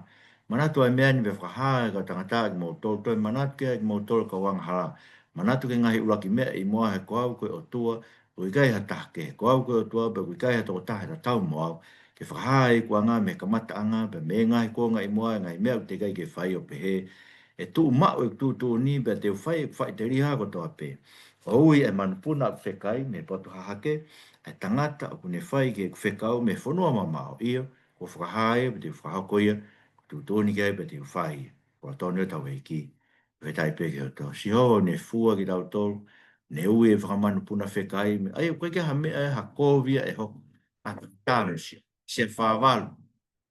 Manatu ʻa e meʻa ni pea fakahā ki he kau tangata ʻa kimoutolu, toe manatu ki ai ʻa kimoutolu kau angahala. Manatu ki he ngaahi ʻuluaki meʻa ʻi muʻa, he ko au ko e ʻOtua, ʻoku ʻikai ha taha kehe. Ko au ko e ʻOtua, pea ʻoku ʻikai ha tokotaha tatau mo au, ke fakahā ʻeku anga mei he kamataʻanga, pea mei he ngaahi kuonga ʻi muʻa, e ngaahi meʻa ʻoku teʻeki ai ke fai, ʻo pehē, ʻE tuʻu maʻu ʻeku tuʻutuʻuni, pea te u fai ʻeku faʻiteliha kotoa pē. ʻO ui ʻa e manupuna ʻoku fekai mei he potu hahake, ʻa e tangata ʻoku ne fai ki heʻeku fekau mei he fonua mamaʻo. ʻIo, kuo u fakahā ia, pea te u fakahoko ia, kuo u tuʻutuʻuni ki ai, pea te u fai ia. Ko e folofola tonu ʻa hotau ʻEiki. Fakafetaʻi pē ki he ʻOtua. Sihova ʻoku ne fua kitautolu, ne ui e fanga manupuna fekai mei, ʻa ia ʻoku ʻikai ke ʻi ai ha meʻa, ha kovi ia ʻe hoko. ʻA e tāmesi. ʻAisea fā valu,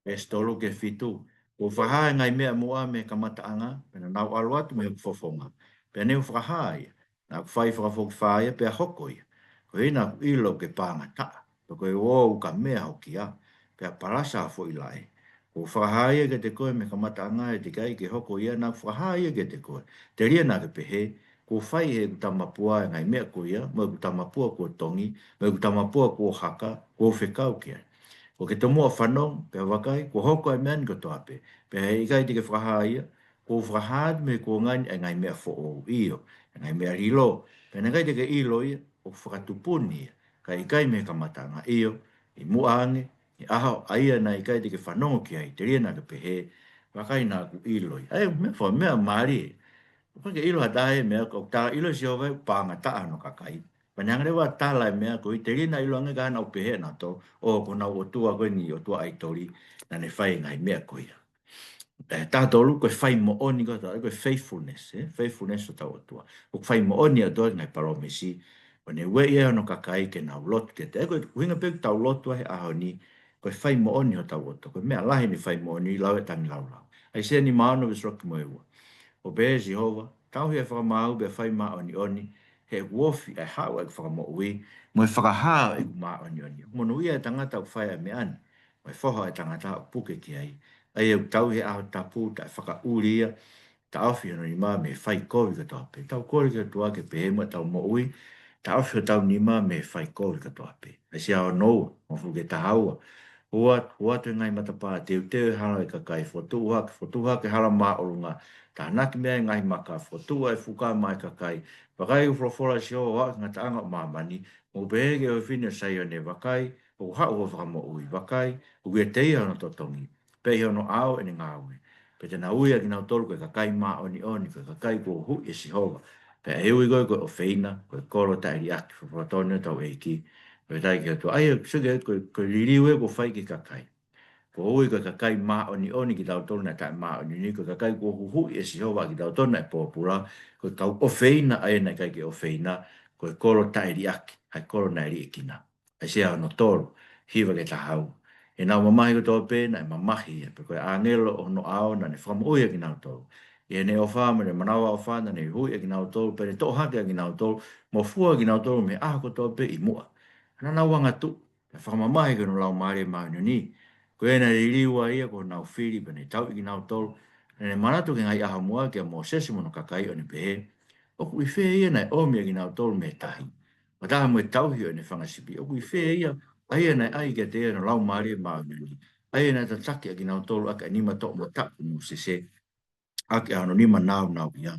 veesi tolu ki he fitu. Kuo u fakahā e ngaahi meʻa muʻa mei he kamataʻanga, pea naʻa nau ʻalu atu mei hoku fofonga. Pea ne u fakahā ia, naʻa ku fai fakafokifā ia, pea hoko ia. Koeʻuhi naʻa ku ʻilo ʻoku ke pangataʻa, pea ko e uō ʻo e ukamea ho kia, pea palasa ho foʻi laʻe. Kuo u fakahā ia kiate koe mei he kamataʻanga, ʻe teʻeki ai ke hoko ia naʻa ku fakahā ia kiate koe. Telia naʻa ke pehē, Kuo fai ʻe heʻeku tamapua e ngaahi meʻa ko ia, mo ʻeku tamapua kuo tongi, mo ʻeku tamapua kuo haka, kuo u fekau ki ai. Kuo ke tomuʻa fanongo, pea vakai, kuo hoko ʻa e meʻa ni kotoa pē. Pea heʻikai te ke fakahā ia, kuo u fakahā atu mei he kuonga ni ʻa e ngaahi meʻa foʻou, ʻio, ʻa e ngaahi meʻa lilo. Pea naʻe ʻikai te ke ʻilo ia, ʻoku fakatupuni ia, kae ʻikai mei he kamataʻanga, ʻio, ʻi muʻa ange, ʻi he ʻaho, ʻa ia naʻe ʻikai te ke fanongo ki ai, telia naʻa ke pehē, vakai naʻa ku ʻilo ia. ʻA ia, meʻa fua, meʻa mālie. ʻOku ʻikai ke ʻilo ha taha e meʻa, ʻoku tala ʻilo ʻe Sihova ʻoku pangataʻa hono kakai. Pea ne hanga leva ʻo tala e meʻa ko ē, telia naʻa ʻiloange ka naʻa nau pehē nautolu, ʻo ko honau ʻotua ko eni, ʻotua ʻaitoli, naʻa ne fai e ngaahi meʻa ko ia. ʻE, taha tolu, ko e fai moʻoni ko e, ko e faithfulness, ē? Faithfulness ʻo hotau ʻOtua. ʻOku fai moʻoni ʻa e ʻOtua ki he ngaahi palōmesi, ʻo ne ueʻi ʻa hono kakai ke nau lotu kiate ia. Ko e ʻuhinga pē ʻoku tau lotua he ʻaho ni, ko e fai moʻoni hotau ʻOtua. Ko e meʻa lahi ʻene fai moʻoni, lau e Tangilāulau. ʻAisea nima ono veesi ua ki he ua. ʻOku pehē ʻe Sihova, tauhi ʻa e fakamaau pea fai māʻoniʻoni, he ʻoku ofi ʻa e haʻu ʻa ʻeku fakamoʻui, mo e fakahā ʻo ʻeku māʻoniʻoni. Monūʻia ʻa e tangata ʻoku fai ʻa e meʻa ni, mo e foha ʻo e tangata ʻoku puke ki ai. ʻA ia ʻoku tauhi ʻa e ʻaho tapu, taʻefakaʻuli ia, taʻofi hono nima mei he fai kovi kotoa pē. Tau kole ki he ʻOtua ke pehē mo ʻetau moʻui, taʻofi hotau nima mei he fai kovi kotoa pē. ʻAisea ono ua, hongofulu ki he taha ua. Hua, hua atu e ngaahi matapā, teuteu e hala ʻo e kakai, fokotuʻu hake, fokotuʻu hake e hala māʻolunga, tānaki mei ai e ngaahi maka, fokotuʻu ʻa e fuka maʻa e kakai. Vakai, ʻoku folofola ʻa Sihova, ʻo aʻu ki he ngataʻanga ʻo māmani, mou pehē ki he ʻofefine ʻo Saione, vakai, ʻoku haʻu hoʻo fakamoʻui, vakai, ʻoku ʻiate ia hono totongi, pea ʻi hono ʻao ʻene ngāue. Pea te na ui ʻa kinautolu ko e kakai māʻoniʻoni, ko e kakai kuo huhuʻi ʻe Sihova. Pea ʻe ui koe ko e ʻofeina, ko e kolo taʻeliʻaki. Folofola tonu ʻetau ʻEiki. Fakafetaʻi ki he ʻOtua. ʻA ia, sio ki he, ko e, ko e liliu ē kuo fai ki he kakai. Kuo ui ko e kakai māʻoniʻoni kitautolu naʻe taʻemāʻoniʻoni, ko e kakai kuo huhuʻi ʻe Sihova kitautolu naʻe pōpula, ko e kau ʻofeina ʻa ia naʻe ʻikai ke ʻofeina, ko e kolo taʻeliʻaki, ʻa e kolo naʻe liʻekina. ʻAisea ono tolu, hiva ki he taha ua. ʻI heʻenau mamahi kotoa pē, naʻe mamahi ia, pea ko e ʻāngelo ʻo hono ʻao naʻa ne fakamoʻui ʻa kinautolu. ʻI heʻene ʻofa mo ʻene manavaʻofa naʻa ne huhuʻi ʻa kinautolu, pea ne toʻo hake ʻa kinautolu, mo fua ʻa kinautolu mei he ʻaho kotoa pē ʻi muʻa. Naʻa nau angatuʻu, pea fakamamahi ki hono Laumālie Māʻoniʻoni. Ko ia naʻe liliu ai ia ko honau fili, pea ne tauʻi kinautolu. Naʻa ne manatu ki he ngaahi ʻaho muʻa kia Mōsese mo hono kakai ʻo ne pehē, ʻoku ʻi fē ia naʻe ʻomi ʻa kinautolu mei he tahi, fakataha mo e tauhi ʻo ʻene fanga sipi? ʻOku ʻi fē ia, ʻa ia naʻe ʻai kiate ia hono Laumālie Māʻoniʻoni, ʻa ia naʻe tataki ʻa kinautolu ʻaki ʻa e nima toʻomataʻu ʻo Mōsese, ʻaki ʻa hono nima nāunauʻia,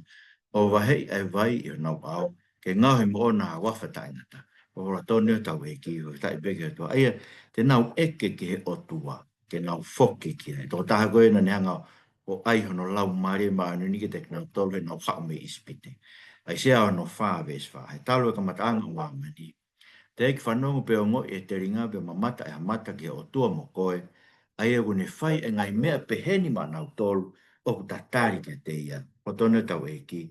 ʻo vaheʻi ʻa e vai ʻi honau ʻao, ke ngaohi moʻona ha huafa taʻengata? Folofola tonu ʻetau ʻEiki. Fakafetaʻi pē ki he ʻOtua. ʻA ia, te nau ʻeke ki he ʻOtua, ke nau foki ki ai. Tokotaha ko ē naʻa ne hanga ʻo ʻai hono Laumālie Māʻoniʻoni kiate kinautolu heʻenau haʻu mei ʻIsipite. ʻAisea ono fā veesi fā. He talu e kamataʻanga ʻo māmani, teʻeki fanongo pe ongoʻi ʻe he telinga pe mamata ʻe ha mata ki he ʻOtua mo koe, ʻa ia ʻoku ne fai e ngaahi meʻa peheni maʻanautolu ʻoku tatali kiate ia. Folofola tonu ʻetau ʻEiki.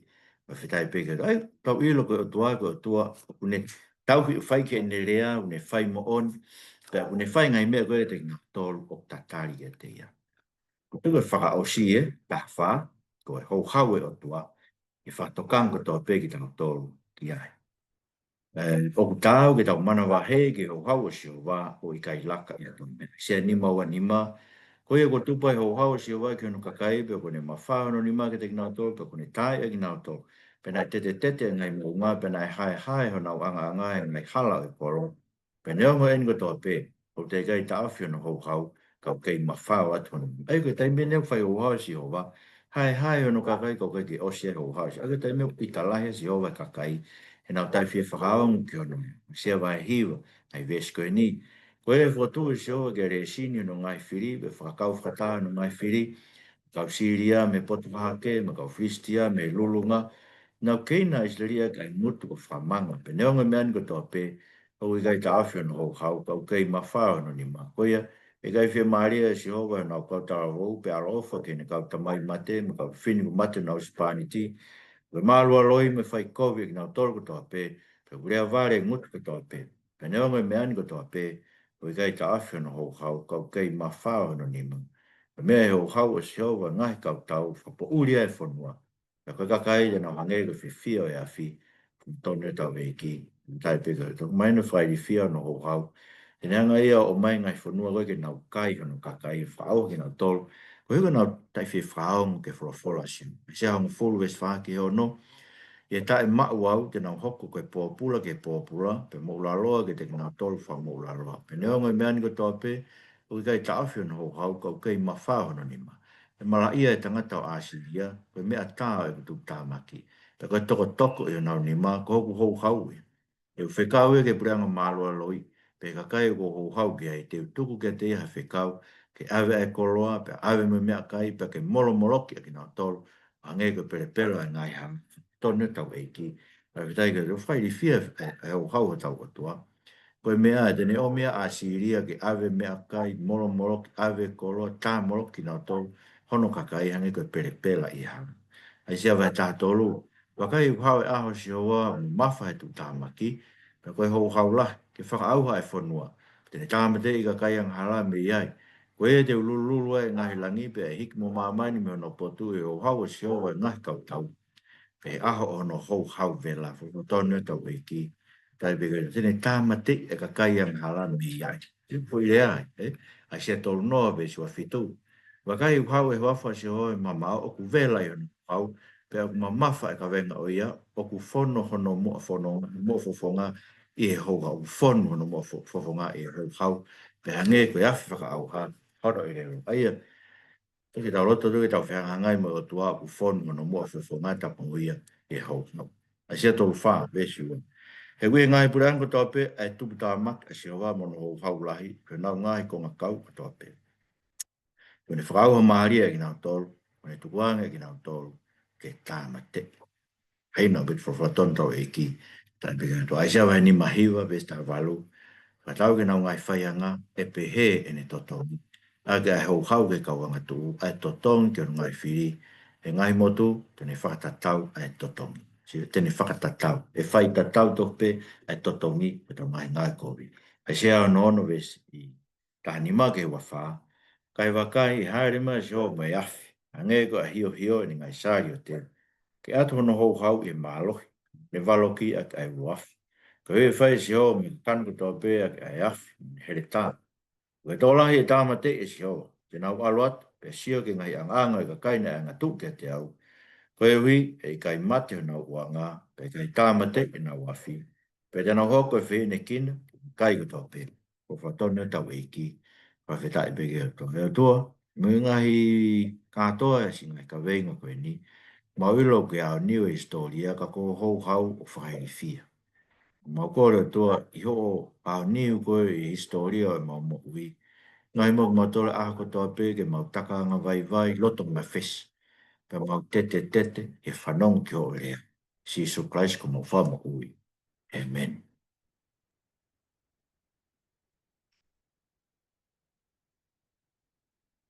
Fakafetaʻi pē ki he ʻOtua. ʻA ia, tau ʻilo ko e ʻOtua, ko e ʻOtua ʻoku ne tauhi, ʻoku fai ki heʻene lea, ʻoku ne fai moʻoni, pea ʻoku ne fai e ngaahi meʻa ko ē kiate kinautolu ʻoku tatali kiate ia. Ko e fakaʻosi ē, taha fā, ko e houhau e ʻOtua, ʻe fakatokanga kotoa pē kitautolu ki ai. ʻE, ʻoku taau ke tau manavahē ki he houhau ʻo Sihova, ʻo ʻikai laka ʻi ha toe meʻa. ʻAisea nima ua nima, ko ia kuo tupu ai e houhau ʻo Sihova ki hono kakai, pea kuo ne mafao hono nima kiate kinautolu, pea kuo ne taaʻi ʻa kinautolu. Pea naʻe tetetete ʻa e ngaahi moʻunga, pea naʻe haehae honau ʻangaʻanga ʻi he ngaahi hala ʻo e kolo. Pea neongo eni kotoa pē, ʻoku teʻeki ai taʻofi hono houhau, ka ʻoku kei mafao atu hono. ʻA ia ko e taimi eni ʻoku fai houhau ʻa Sihova, haehae hono kakai ka ʻoku ʻikai ke ʻosi e houhau. ʻA ia ko e taimi ʻoku ʻita lahi ʻa Sihova e kakai, heʻenau taʻefie fakaongo ki hono. ʻAisea vahe hiva, ʻa e veesi ko eni. Ko ia ʻe fokotuʻu ʻe Sihova ke lēsini hono ngaahi fili, pea fakakau fakataha hono ngaahi fili, kau Sīlia mei he potu hahake, mo e kau Filisitia mei he lulunga, nau keina ʻa ʻIsileli ʻaki ʻa e ngutu ʻo fakamanga. Pea neongo e meʻa ni kotoa pē, ʻoku ʻikai taʻofi hono houhau, ka ʻoku kei mafao hono nima. Ko ia, ʻe ʻikai fiemālie ʻa Sihova ʻi honau kau talavou, pe ʻaloʻofa ki heʻene kau tamai mate, mo e kau fefine kuo mate honau husepāniti. Ko e mālualoi mo e faikovi ʻa kinautolu kotoa pē, pea ʻoku lea vale e ngutu kotoa pē. Pea neongo e meʻa ni kotoa pē, ʻoku ʻikai taʻofi hono houhau, ka ʻoku kei mafao hono nima. Pea meʻa ʻi he houhau ʻo Sihova e ngaahi kau tau, fakapoʻuli ai e fonua. Pea ko e kakai te nau hangē ko e fiefia ʻo e afi. Tonu ʻetau ʻEiki. Fakafetaʻi pē ki he ʻOtua. Mai hono fakailifia hono houhau, te ne hanga ia ʻo ʻomai e ngaahi fonua ko ē ke nau kai hono kakai, fakaʻauha kinautolu koeʻuhi ko ʻenau taʻefie fakaongo ki he folofola ʻa Sihova. ʻAisea hongofulu veesi fā ki he ono. ʻI he taʻemaʻu au te nau hoko ko e pōpula ki he pōpula, pea moʻulaloa kiate kinautolu fakamoʻulaloa. Pea neongo e meʻa ni kotoa pē, ʻoku ʻikai taʻofi hono houhau, ka ʻoku kei mafao hono nima. ʻE malaʻia e tangata ʻo ʻAsīlia, ko e meʻa tā ʻo ʻeku tuputāmaki, pea ko e tokotoko ʻi honau nima, ko hoku houhau ia. ʻE u fekau ia ki he puleʻanga mālualoi, pea ʻi he kakai ʻoku ou houhau ki ai, te u tuku kiate ia ha fekau, ke ʻave ʻa e koloa, pea ʻave mo e meʻakai, pea ke molomoloki ʻa kinautolu, hangē ko e pelepela ʻa e ngaahi hala. Tonu ʻetau ʻEiki. Fakafetaʻi ki he ʻOtua, fakailifia e, e houhau hotau ʻOtua. Ko e meʻa ē, te ne ʻomi ʻa ʻAsīlia ke ʻave meʻakai, molomoloki, ʻave koloa, tāmoloki kinautolu, hono kakai hangē ko e pelepela ʻi he hala. ʻAisea vahe taha tolu. Vakai, ʻoku hao e ʻaho ʻo Sihova, ʻo mamafa he tuʻutāmaki, pea ko e houhau lahi, ke fakaʻauha e fonua. Te ne tāmateʻi e kakai angahala mei ai. Ko ia te u lulululu ai e ngaahi langi, pea ʻe hiki mo māmani mei hono potu ʻi he houhau ʻo Sihova ʻo e ngaahi kautau, pea ʻi he ʻaho ʻo hono houhau vela. Fakatonu e tau ʻEiki. Tali pē ke te ne tāmateʻi e kakai angahala mei ai. Te u foʻi lea ai, ē? ʻAisea tolu noa veesi ua fitu. Vakai, ʻoku hao e huafa ʻo Sihova ʻo mamaʻo, ʻoku vela ʻi hono houhau, pea ʻoku mamafa e kavenga ʻo ia, ʻoku fonu hono moʻa fofonga, moʻa fofonga ʻi he houhau, ʻoku fonu hono moʻa fo-, fofonga ʻi he houhau, pea hangē ko e afi fakaʻauha hono ʻelelo. ʻA ia, ʻoku tau loto atu ke tau fehangahangai mo e ʻOtua ʻoku fonu hono moʻa fofonga, tapu mo ia ʻi he houhau. ʻAisea tolu fā, veesi ua. He ʻoku ʻi he ngaahi puleʻanga kotoa pē ʻa e tuputāmaki ʻa Sihova mo hono houhau lahi, ko ʻenau ngaahi kongakau kotoa pē. Kuo ne fakaʻauha mālie ʻa kinautolu, kuo ne tukuange ʻa kinautolu ke tāmateʻi. Hei, naʻa pē te folofola tonu tau ʻEiki, tali pē ke ʻOtua. ʻAisea vahe nima hiva, veesi taha valu. Fakatau ki heʻenau ngaahi faianga, ʻe pehē ʻene totongi. ʻAki ʻa e houhau ki he kau angatuʻu, ʻa e totongi ki hono ngaahi fili, he ngaahi motu, te ne fakatatau ʻa e totongi. Sio, te ne fakatatau. ʻE fai tatau tofu pē ʻa e totongi ki hotau ngaahi ngāue kovi. ʻAisea ono ono veesi taha nima ki he ua fā. Kae vakai, ʻe hāʻele mai ʻa Sihova mo e afi, hangē ko e ʻahiohio ʻene ngaahi saliote, ke ʻatu hono houhau ʻi he mālohi, ne valoki ʻaki ʻa e ulu afi. Ko ia ʻe fai ʻe Sihova mo e kakano kotoa pē ʻaki ʻa e afi, ne heletā. Ko e tokolahi ʻe tāmateʻi ʻe Sihova, te nau ʻalu atu, pea sio ki he ngaahi ʻangaʻanga ʻo e kakai naʻe angatuʻu kiate au. Koeʻuhi, ʻe ʻikai mate honau ʻuanga, pea ʻikai tāmateʻi ʻenau afi, pea te nau hoko ko e fefine kina, kai kotoa pē. Ko e folofola tonu ʻa hotau ʻEiki, fakafetaʻi pē ki he ʻOtua. ʻE ʻOtua, mo e ngaahi kātoa e siʻi ngaahi kaveinga ko eni, mau ʻilo ʻoku ke aoniu e hisitōlia, ka ko hoʻo houhau ʻoku fakailifia. Mau kole ʻOtua ʻi hoʻo aoniu ko ē e hisitōlia ʻo ʻemau moʻui, ngaahi mau mau tole ʻaho kotoa pē ke mau taka angavaivai, loto mafesi, pea mau tetetete he fanongo ki hoʻo lea. Sīsū Kalaisi ko homau Fakamoʻui. ʻĒmeni.